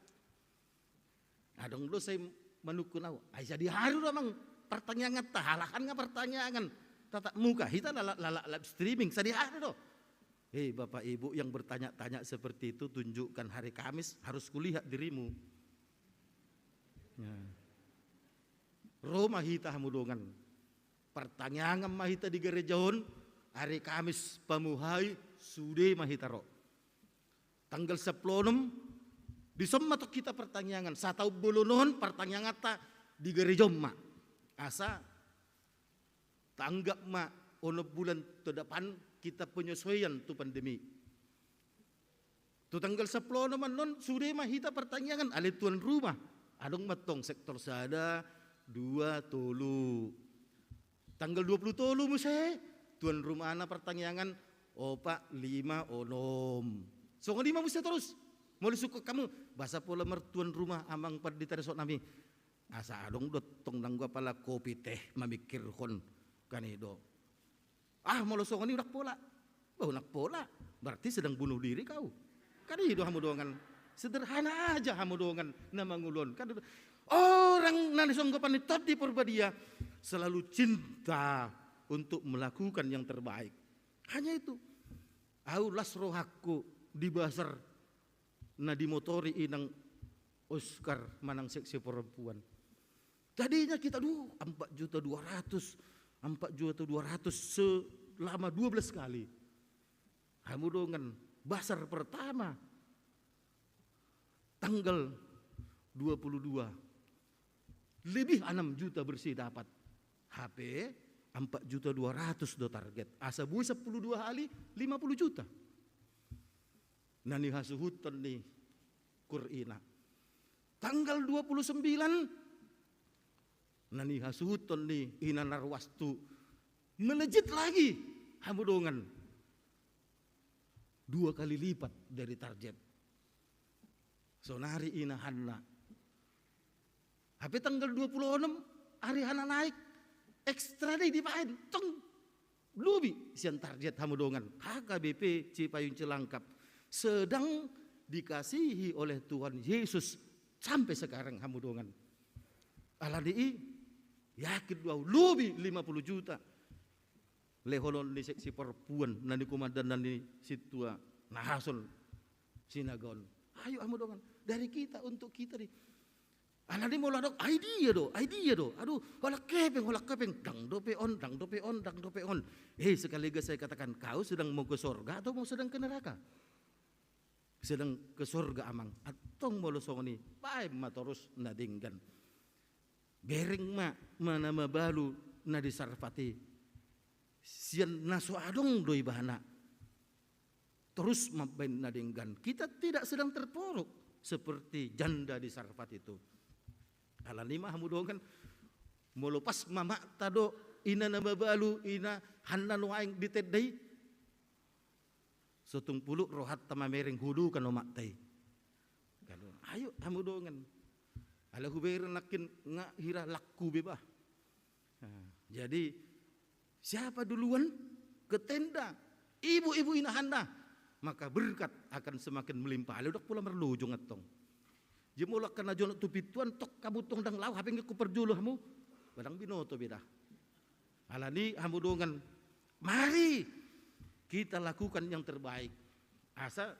Adong do sai manungkun au, "Ai sadihari do, Amang, partangianganta? Halahan nga partangiangan tatap muka, hita lalap, lalap live streaming, sadihari do." Hei, Bapak Ibu yang bertanya-tanya seperti itu, tunjukkan hari Kamis harus kulihat dirimu. Ya. Ro ma hita, hamu dongan. Partangiangan ma hita di gareja on, ari Kamis pamuhai, sude ma hita ro. Tanggal sampulu onom, dison ma tong hita partangiangan. Sataon bolon on partangianganta di gareja on ma. Asa tanggap ma onom bulan to depan kita penyesuaian tu pandemi. Tu tanggal sampulu onom annon sude ma hita partangiangan, alai tuan rumah. Adong ma tong sektor sada, dua, tolu. Tanggal dua pulu tolu muse, tuan rumahna partangiangan, opat, lima, onom. Songon i ma muse torus. Molo sungkun hamu, boasa pola martuan rumah Amang Pandita dison nami? Asa adong do tong nanggo apala kopi teh mamingkirhon, kan i do. Ah, molo songon i ndang pola. Bah, ndang pola. Berarti sedang bunuh diri kau. Kan i do, hamu dongan. Sederhana aja, hamu dongan, na mangolu on. Kan i do. Orang na nisonggopan ni Tondi Porbadia selalu cinta untuk melakukan yang terbaik. Hanya itu. Au las rohangku di bazar na dimotori inang Oscar manang Seksi Perempuan. Tadinya kita, duh, empat juta dua ratus, empat juta dua ratus selama dua belas kali. Hamu dongan, bazar pertama tanggal dua puluh dua, lebih enam juta bersih dapat. Hape empat juta dua ratus do target. Asa boi sampulu dua kali, lima puluh juta. Na nihasuhuton ni Kur Ina. Tanggal dua puluh sembilan, na nihasuhuton ni Ina Narwastu, melejit lagi, hamu dongan. Dua kali lipat dari target. Sonari Ina Hanna. Hape tanggal dua puluh onom, ari Hanna naik, ekstra dei dibaen, tong lobi sian target, hamu dongan. H K B P Cipayung Cilangkap sedang dikasihi oleh Tuhan Yesus sampai sekarang, hamu dongan. Alani i, yakin do au, lobi lima puluh juta. Lehonon ni Seksi Perempuan, na ni komandan na ni sintua, na hason sinaga on. Ayo, hamu dongan, dari kita untuk kita dei. Alani molo adong, ai dia do, ai dia do. Aduh, holan hepeng, holan hepeng. Ndang dope on, ndang dope on, ndang dope on. Eh, sekaligus saya katakan, kau sedang mau ke sorga atau mau sedang ke neraka? Sedang ke sorga, Amang. Antong molo songon i, baen ma torus na denggan. Bereng ma, mana mabalu na di Sarpat i. Sian na so adong do ibana. Torus mambaen na denggan. Kita tidak sedang terpuruk seperti janda di Sarpat itu. Alani i ma, hamu dongan, molo pas mamanta do Ina na mabalu, Ina Hanna nuaeng di tenda i, so tung puluk rohanta mamereng, hudokan omakta i. Kan, ayo, hamu dongan. Ala hubereng nangkin nga hira langku be bah. Nah, jadi siapa duluan ke tenda? Ibu-ibu inahanna, maka berkat akan semakin melimpah. Alai ndang pola marlojong antong. Jadi molo angka na jonok tu pintuan, tong hamu tong ndang laho, hape ingkon parjolo hamu. Ba ndang binoto be da. Alani i hamu dongan, mari kita lakukan yang terbaik. Asa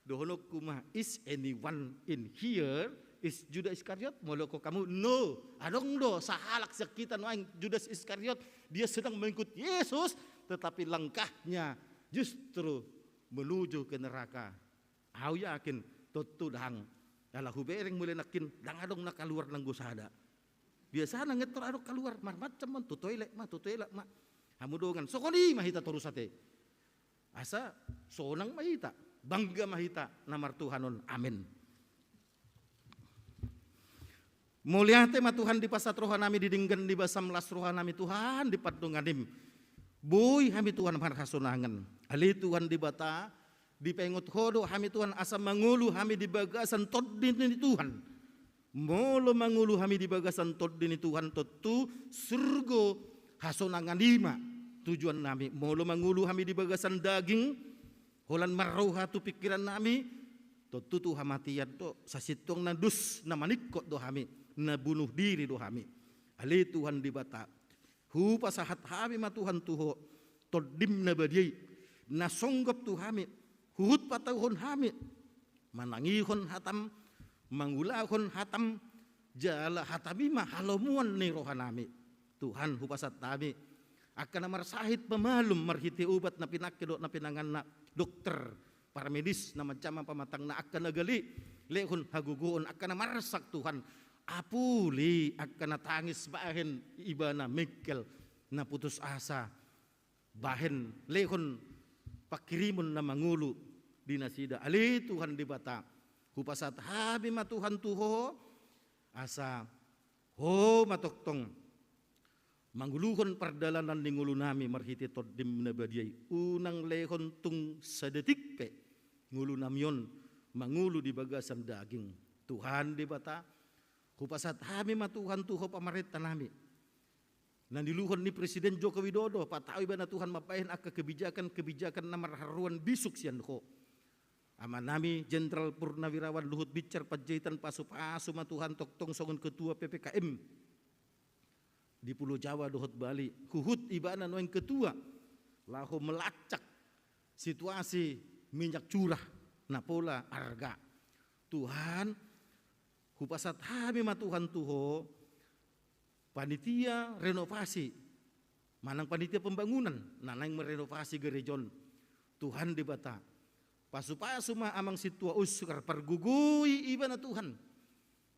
dohononku ma, is anyone in here is Judas Iskariot? Molo hamu, no, adong do sahalak sian hita nuaeng Judas Iskariot, dia sedang mengikut Yesus, tetapi langkahnya justru menuju ke neraka. Au yakin, tontu ndang. Ala hubereng mulai nangkin, ndang adong na kaluar nanggo sada. Biasana ngettor adong kaluar, marmacam ma, tu toilet ma, tu toilet ma. Hamu dongan, songon i ma hita torus ate. Asa sonang ma hita, bangga ma hita na martuhan on. Amin. Mauliate ma Tuhan di pasahat roha nami, di denggan ni basam las roha nami Tuhan di pandonganim. Boi hami Tuhan marhasonangan. Ale Tuhan Debata, dipaingot Ho do hami Tuhan asa mangolu hami di bagasan tondi ni Tuhan. Molo mangolu hami di bagasan tondi ni Tuhan, tontu surgo hasonangan i ma tujuan nami. Molo mangolu hami di bagasan daging, holan marroha tu pingkiran nami, tontu tu hamatean do, sasintongna dos na maningkot do hami, na bunuh diri do hami. Ale Tuhan Debata, hupasahat hami ma Tuhan tu Ho Tondim na badia i, na songgop tu hami, huhut patauhon hami manangihon hataM, mangulahon hataM, jala hataMi ma halomoan ni roha nami. Tuhan, hupasahat hami angka na marsahit pamalum marhite obat na pinangke dohot na pinanganna, dokter, paramedis, na manjama pamatangna, angka na gale lehon hagogoon, angka na marsak Tuhan, apuli angka na tangis bahen ibana mengkel, na putus asa, bahen lehon pangkirimon na mangolu di nasida. Ale Tuhan Debata, hupasahat hami ma Tuhan tu Ho, asa Ho ma tongtong manguluhon pardalanan ni ngolu nami marhite Tondim na badia i. Unang lehon tung sadetik pe ngolu nami on mangolu di bagasan daging. Tuhan Debata, hupasahat hami ma Tuhan tu Ho pamarenta nami, na niuluhon ni Presiden Joko Widodo, patau ibana Tuhan mambahen angka kebijakan-kebijakan na marharoan bisuk sian Ho. Ama nami Jenderal Purnawirawan Luhut Binsar Panjaitan, pasupasu ma Tuhan tongtong songon Ketua P P K M di Pulo Jawa dohot Bali, huhut ibana nuaeng ketua laho melacak situasi minyak curah na pola arga. Tuhan, hupasahat hami ma Tuhan tu Ho panitia renovasi manang panitia pembangunan na naeng merenovasi gareja on. Tuhan Debata, pasupasu ma Amang Sintua Oskar, pargogoi ibana Tuhan.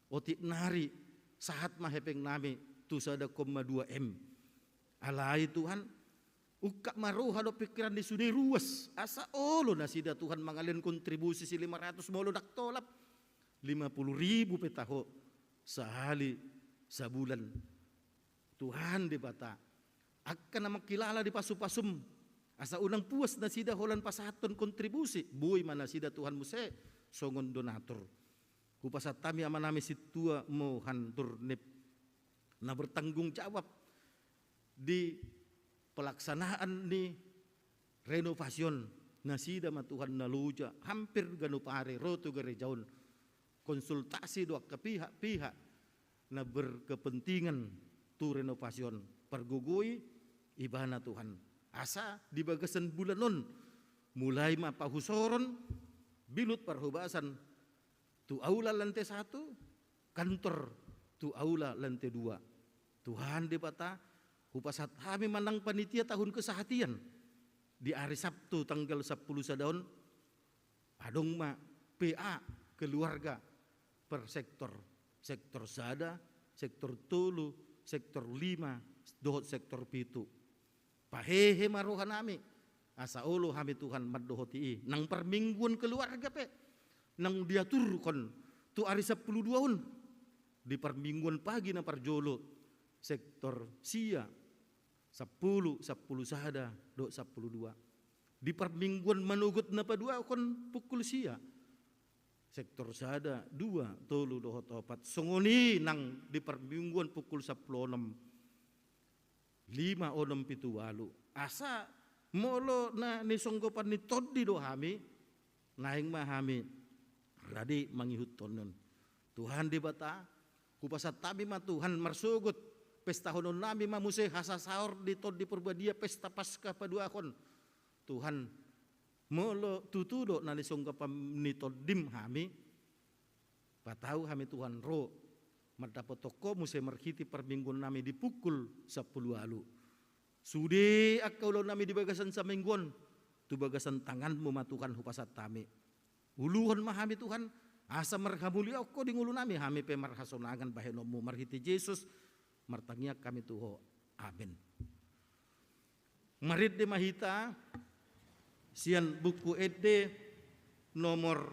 Otik nari sahat ma hepeng nami tu sada koma dua M. Alai Tuhan, ungkap ma roha dohot pingkiran ni sude ruas, asa olo nasida Tuhan mangalehon kontribusi si lima ratus, molo ndang tolap lima puluh ribu pe taho sahali sabulan. Tuhan Debata, angka na mangkilala di pasupasum, asa unang puas nasida holan pasahathon kontribusi, boi ma nasida Tuhan muse songon donatur. Hupasahat hami ama nami Sintua Mohan Turnip, na bertanggung jawab di pelaksanaan ni renovasi on. Nasida ma Tuhan na loja hampir ganup ari ro tu gareja on, konsultasi dohot angka pihak-pihak na berkepentingan tu renovasi on, pargogoi ibana Tuhan. Asa di bagasan bulan on, mulai ma pahusoron bilut parhobasan tu aula lantai satu, kantor tu aula lantai dua. Tuhan Debata, hupasahat hami ma nang panitia tahun kesehatan di ari Sabtu tanggal sampulu sada on, adong ma P A keluarga per sektor, sektor sada, sektor tolu, sektor lima, dohot sektor pitu. Pahehe ma roha nami, asa olo hami Tuhan mandohoti i. Nang parmingguon keluarga pe, nang diaturhon tu ari sampulu dua on, di parmingguon pagi na parjolo, sektor sia, sampulu, sampulu sada dohot sampulu dua. Di parmingguon manogot na paduahon pukul sia, sektor sada, dua, tolu dohot opat. Songon i nang di parmingguon pukul sampulu onom, lima, onom, pitu, ualu. Asa Molo na nisonggopan ni tondi do hami, naeng ma hami rade mangihuthon on. Tuhan Debata, hupasahat hami ma Tuhan marsogot pestahonon nami ma muse hasasaor di Tondi Parbadia, pesta Paskah paduahon. Tuhan, molo tutu do na nisonggopan ni tondim hami, patau hami Tuhan ro mandapothon Ho muse marhite parmingguon nami di pukul sampulu ualu. Sude angka ulaon nami di bagasan saminggu on, tu bagasan tanganMu ma Tuhan hupasahat hami. Uluhon ma hami Tuhan, asa marhamuliaon Ho di ngolu nami, hami pe marhasonangan bahenonMu, marhite Jesus martangiang hami tu Ho. Amen. Marende ma hita sian Buku Ende nomor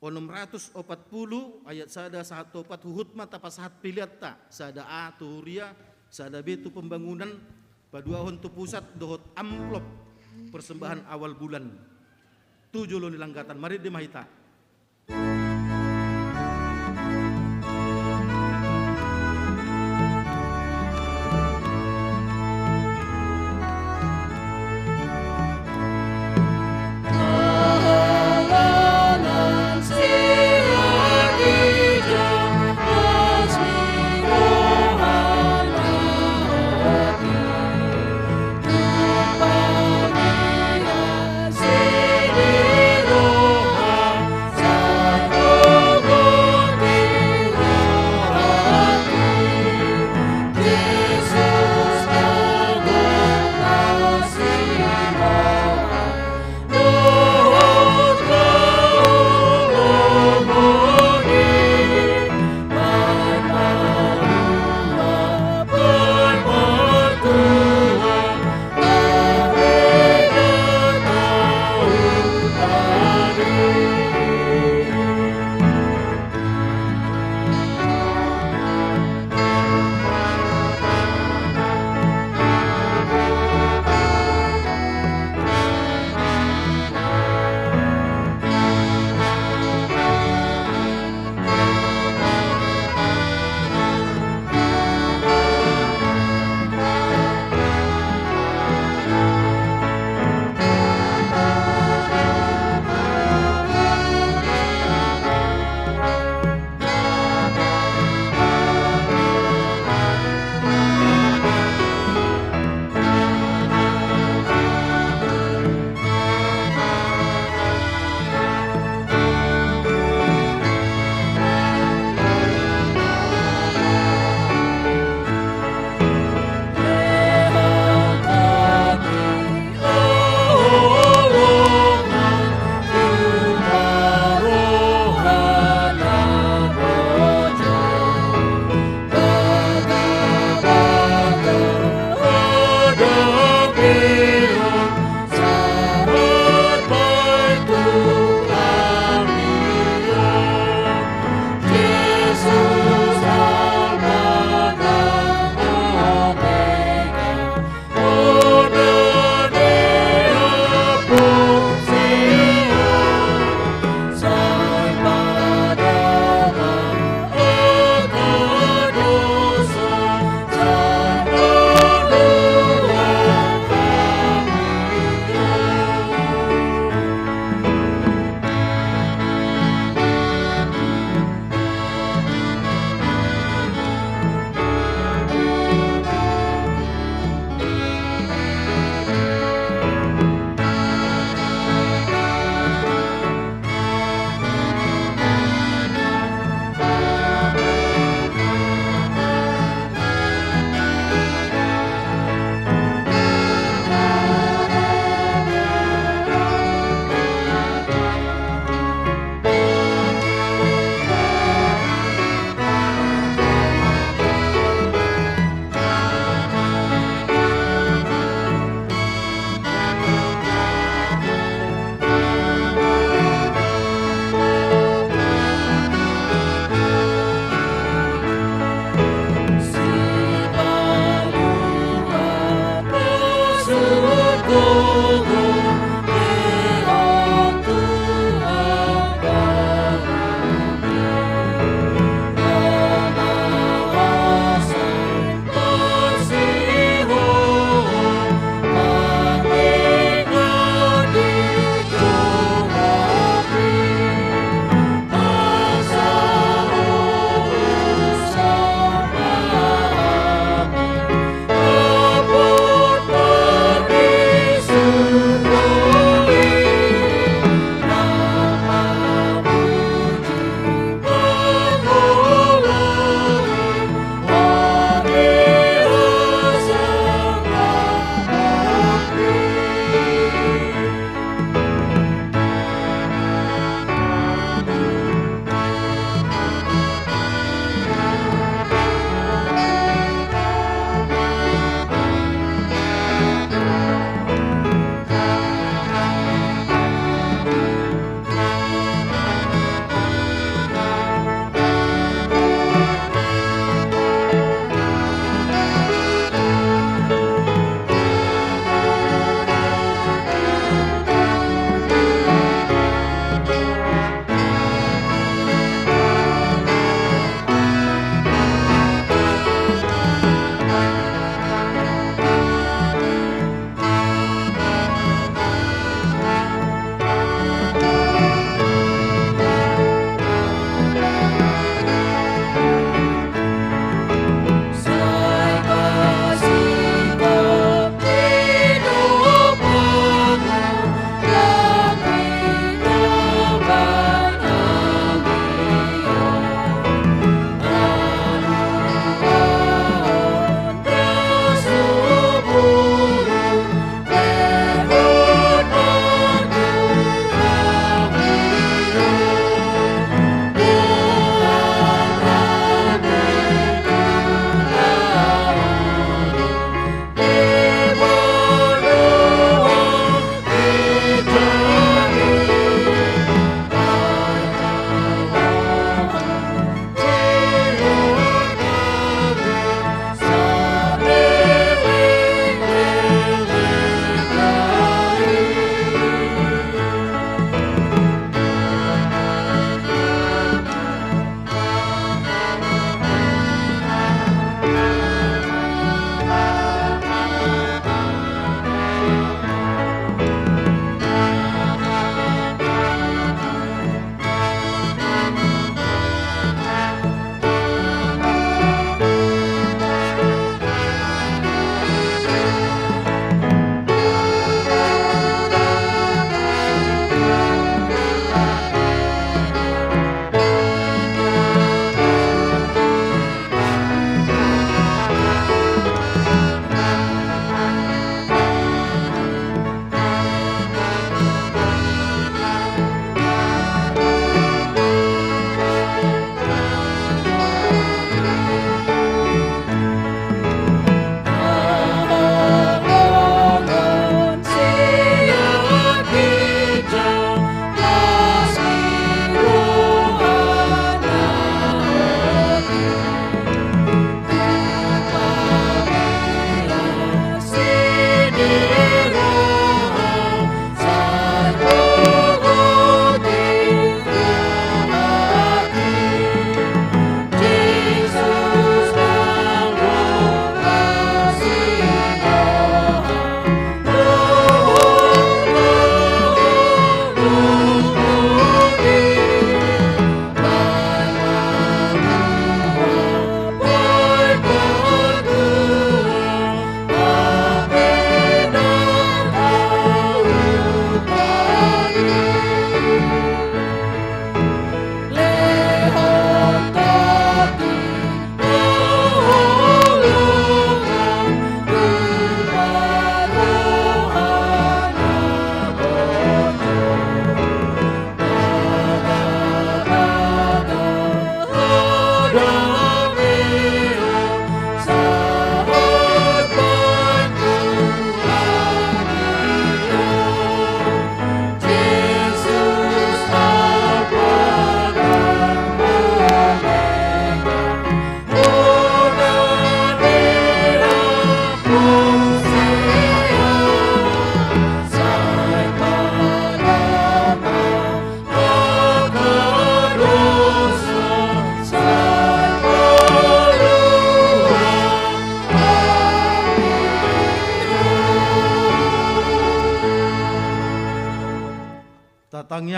onom ratus opat pulu, ayat sada sahat tu opat. Huhut ma tapasahat peleanta, sada A tu huria, sada B tu pembangunan, paduahon tu pusat, dohot amplop persembahan awal bulan tu jolo ni langgatan. Marende ma hita.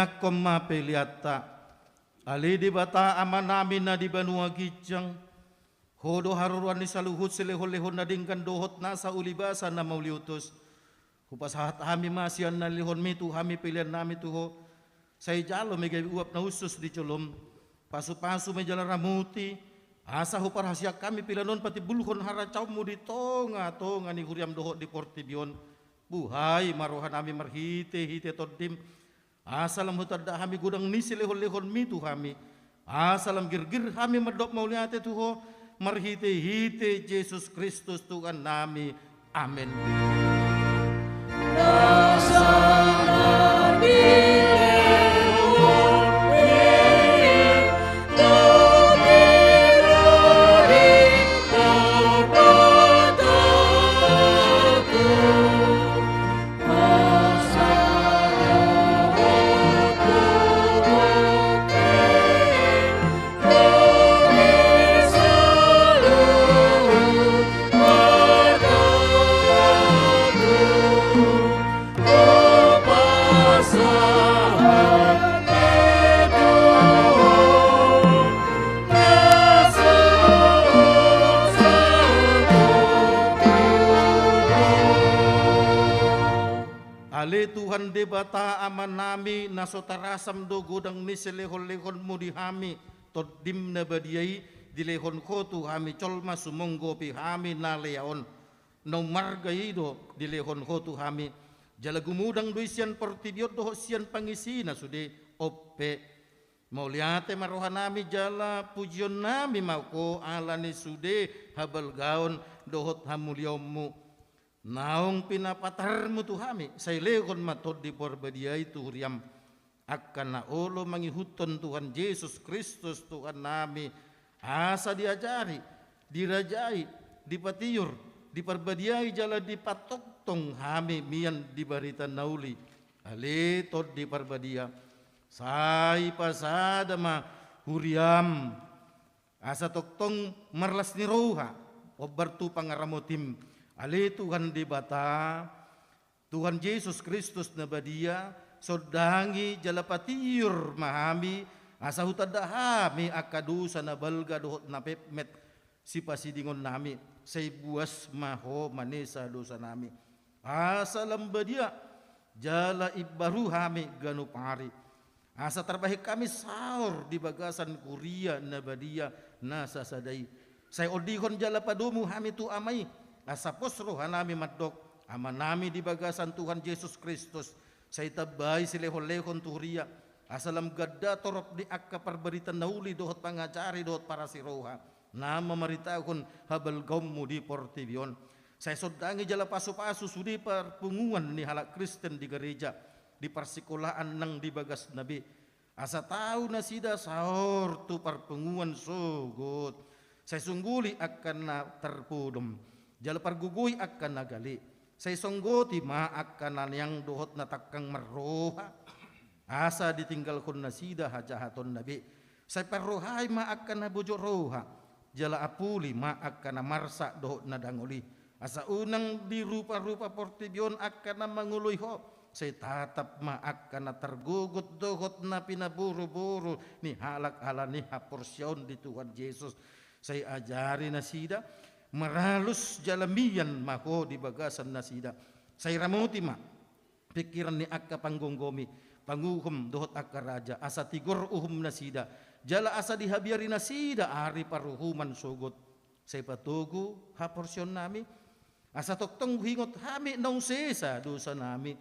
Angkon ma peleanta. Ale Debata Amanami na di banua ginjang, Ho do haroroan ni saluhut silehon-lehon na denggan dohot nasa ulibasa na mauliutus. Hupasahat hami ma sian na nilehonmi tu hami peleannami tu Ho. Sai jalo ma i gabe uap na hushus di jolom. Pasu-pasu ma i jala ramoti, asa huparhaseang hami pelean on patimbulhon harajaonmu di tonga-tonga ni huriam dohot di portibi on. Buhai ma rohanami marhite-hite Tondim. Asa lam hutanda hami godang ni silehon-lehonmi tu hami. Asa lam girgir hami mandok mauliate tu Ho, marhite-hite Jesus Kristus Tuhannami. Amen. Ale Tuhan Debata Amanami, na so tarasam do godang ni silehon-lehonmu di hami, Tondim na badia i, dilehon Ho tu hami jolma sumonggopi hami na lea on. Na umarga i do dilehon Ho tu hami, jala gumodang do i sian portibi on dohot sian pangisina sude. On pe, mauliate ma rohanami jala pujionnami ma Ho ala ni sude habalgaon dohot hamuliaonmu. Naung pinapatarmu tu hami, sai lehon ma Tondi Parbadia i tu huriam, angka na olo mangihuthon Tuhan Jesus Kristus Tuhannami, asa diajari, dirajai, dipatiur, diparbadiai jala dipatongtong hami mian di barita na uli. Ale Tondi Parbadia, sai pasada ma huriam, asa tongtong marlas ni roha, hombar tu pangaramotim. Ale Tuhan Debata, Tuhan Jesus Kristus na badia, sondangi jala patiur ma hami, asa hutanda hami angka dosa na balga dohot na metmet sipasidingonnami, sai buas ma Ho manesa dosanami. Asa lam badia, jala imbaru hami ganup ari. Asa tarbahen hami saor di bagasan kuria na badia na sasada i. Sai ondihon jala padomu hami tu Ama i, asa pos rohanami mandok, Amanami di bagasan Tuhan Jesus Kristus, sai tambai silehon-lehon tu huria, asa lam ganda torop ni angka parbarita na uli dohot pangajari dohot parasiroha, na mamaritahon habalgaonmu di portibi on. Sai sondangi jala pasu-pasu sude parpunguan ni halak Kristen di gareja, di parsikolaan nang di bagasna be. Asa tau nasida saor tu parpunguan sogot. Sai sungguli angka na tarpodom, jala pargogoi angka na gale. Sai songgoti ma angka na neang dohot na tangkang marroha, asa ditinggalhon nasida hajahatonna be. Sai parrohai ma angka na bojok roha, jala apuli ma angka na marsak dohot na dangol i. Asa unang dirupa-rupa portibi on angka na mangoloi Ho, sai tatap ma angka na targogot dohot na pinaboru-boru ni halak ala ni haporseaon di Tuhan Jesus. Sai ajari nasida, maralus jala mian ma Ho di bagasan nasida. Sai ramoti ma pingkiran ni angka panggomgomi, panguhum dohot angka raja, asa tigor uhum nasida, jala asa dihabiari nasida ari paruhuman sogot. Sai patogu haporseaonnami, asa tongtong huingot hami naung sesa dosanami,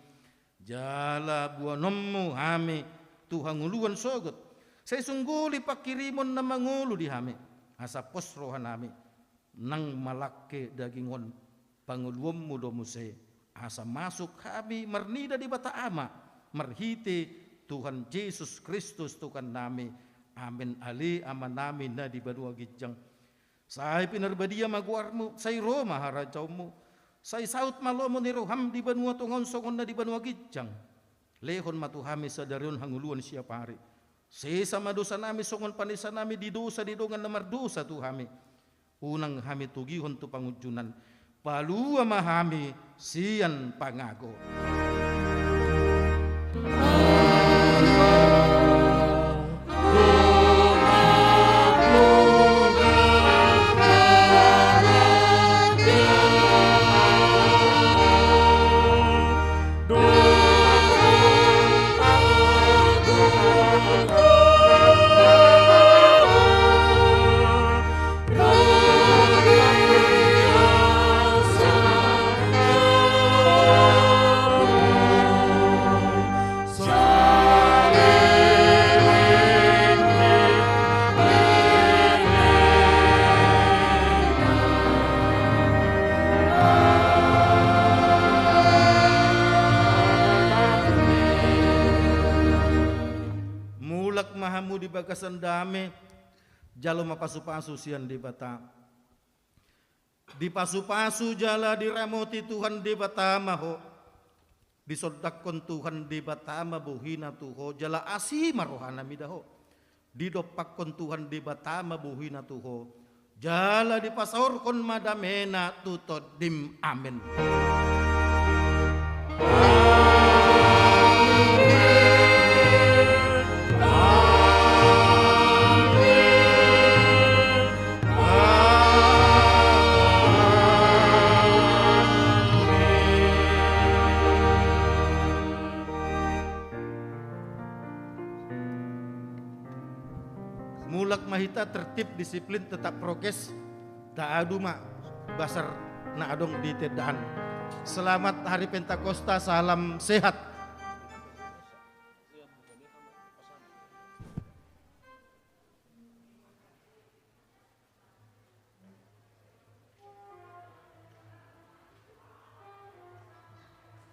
jala boanonmu hami tu hangoluan sogot. Sai sungguli pangkirimon na mangolu di hami, asa pos rohanami, nang malangke daging on, pangoluonmu do muse, asa masuk hami marnida Debata Ama, marhite Tuhan Jesus Kristus Tuhannami. Amen. Ale Amanami na di banua ginjang, sai pinarbadia ma goarmu, sai ro ma harajaonmu, sai saut ma lomo ni roham di banua tonga on songon na di banua ginjang. Lehon ma tu hami sadari on hangoluan siapari. Sesa ma dosanami songon panesanami di dosa ni dongan na mardosa tu hami. Unang hami togihon tu pangunjunan. Palua ma hami sian pangago. ma hamu di bagasan dame, jalo ma pasupasu sian Debata. Dipasupasu jala diramoti Tuhan Debata ma ho. Disondangkon Tuhan Debata ma bohina tu ho, jala asi ma rohana mida ho. Didompakkon Tuhan Debata ma bohina tu ho, jala dipasaorhon ma damena tu tondim. Amen. Mulak ma hita, tertib, disiplin, tetap prokes, taadu ma basar na adong di tendaan. Selamat Hari Pentakosta, salam sehat.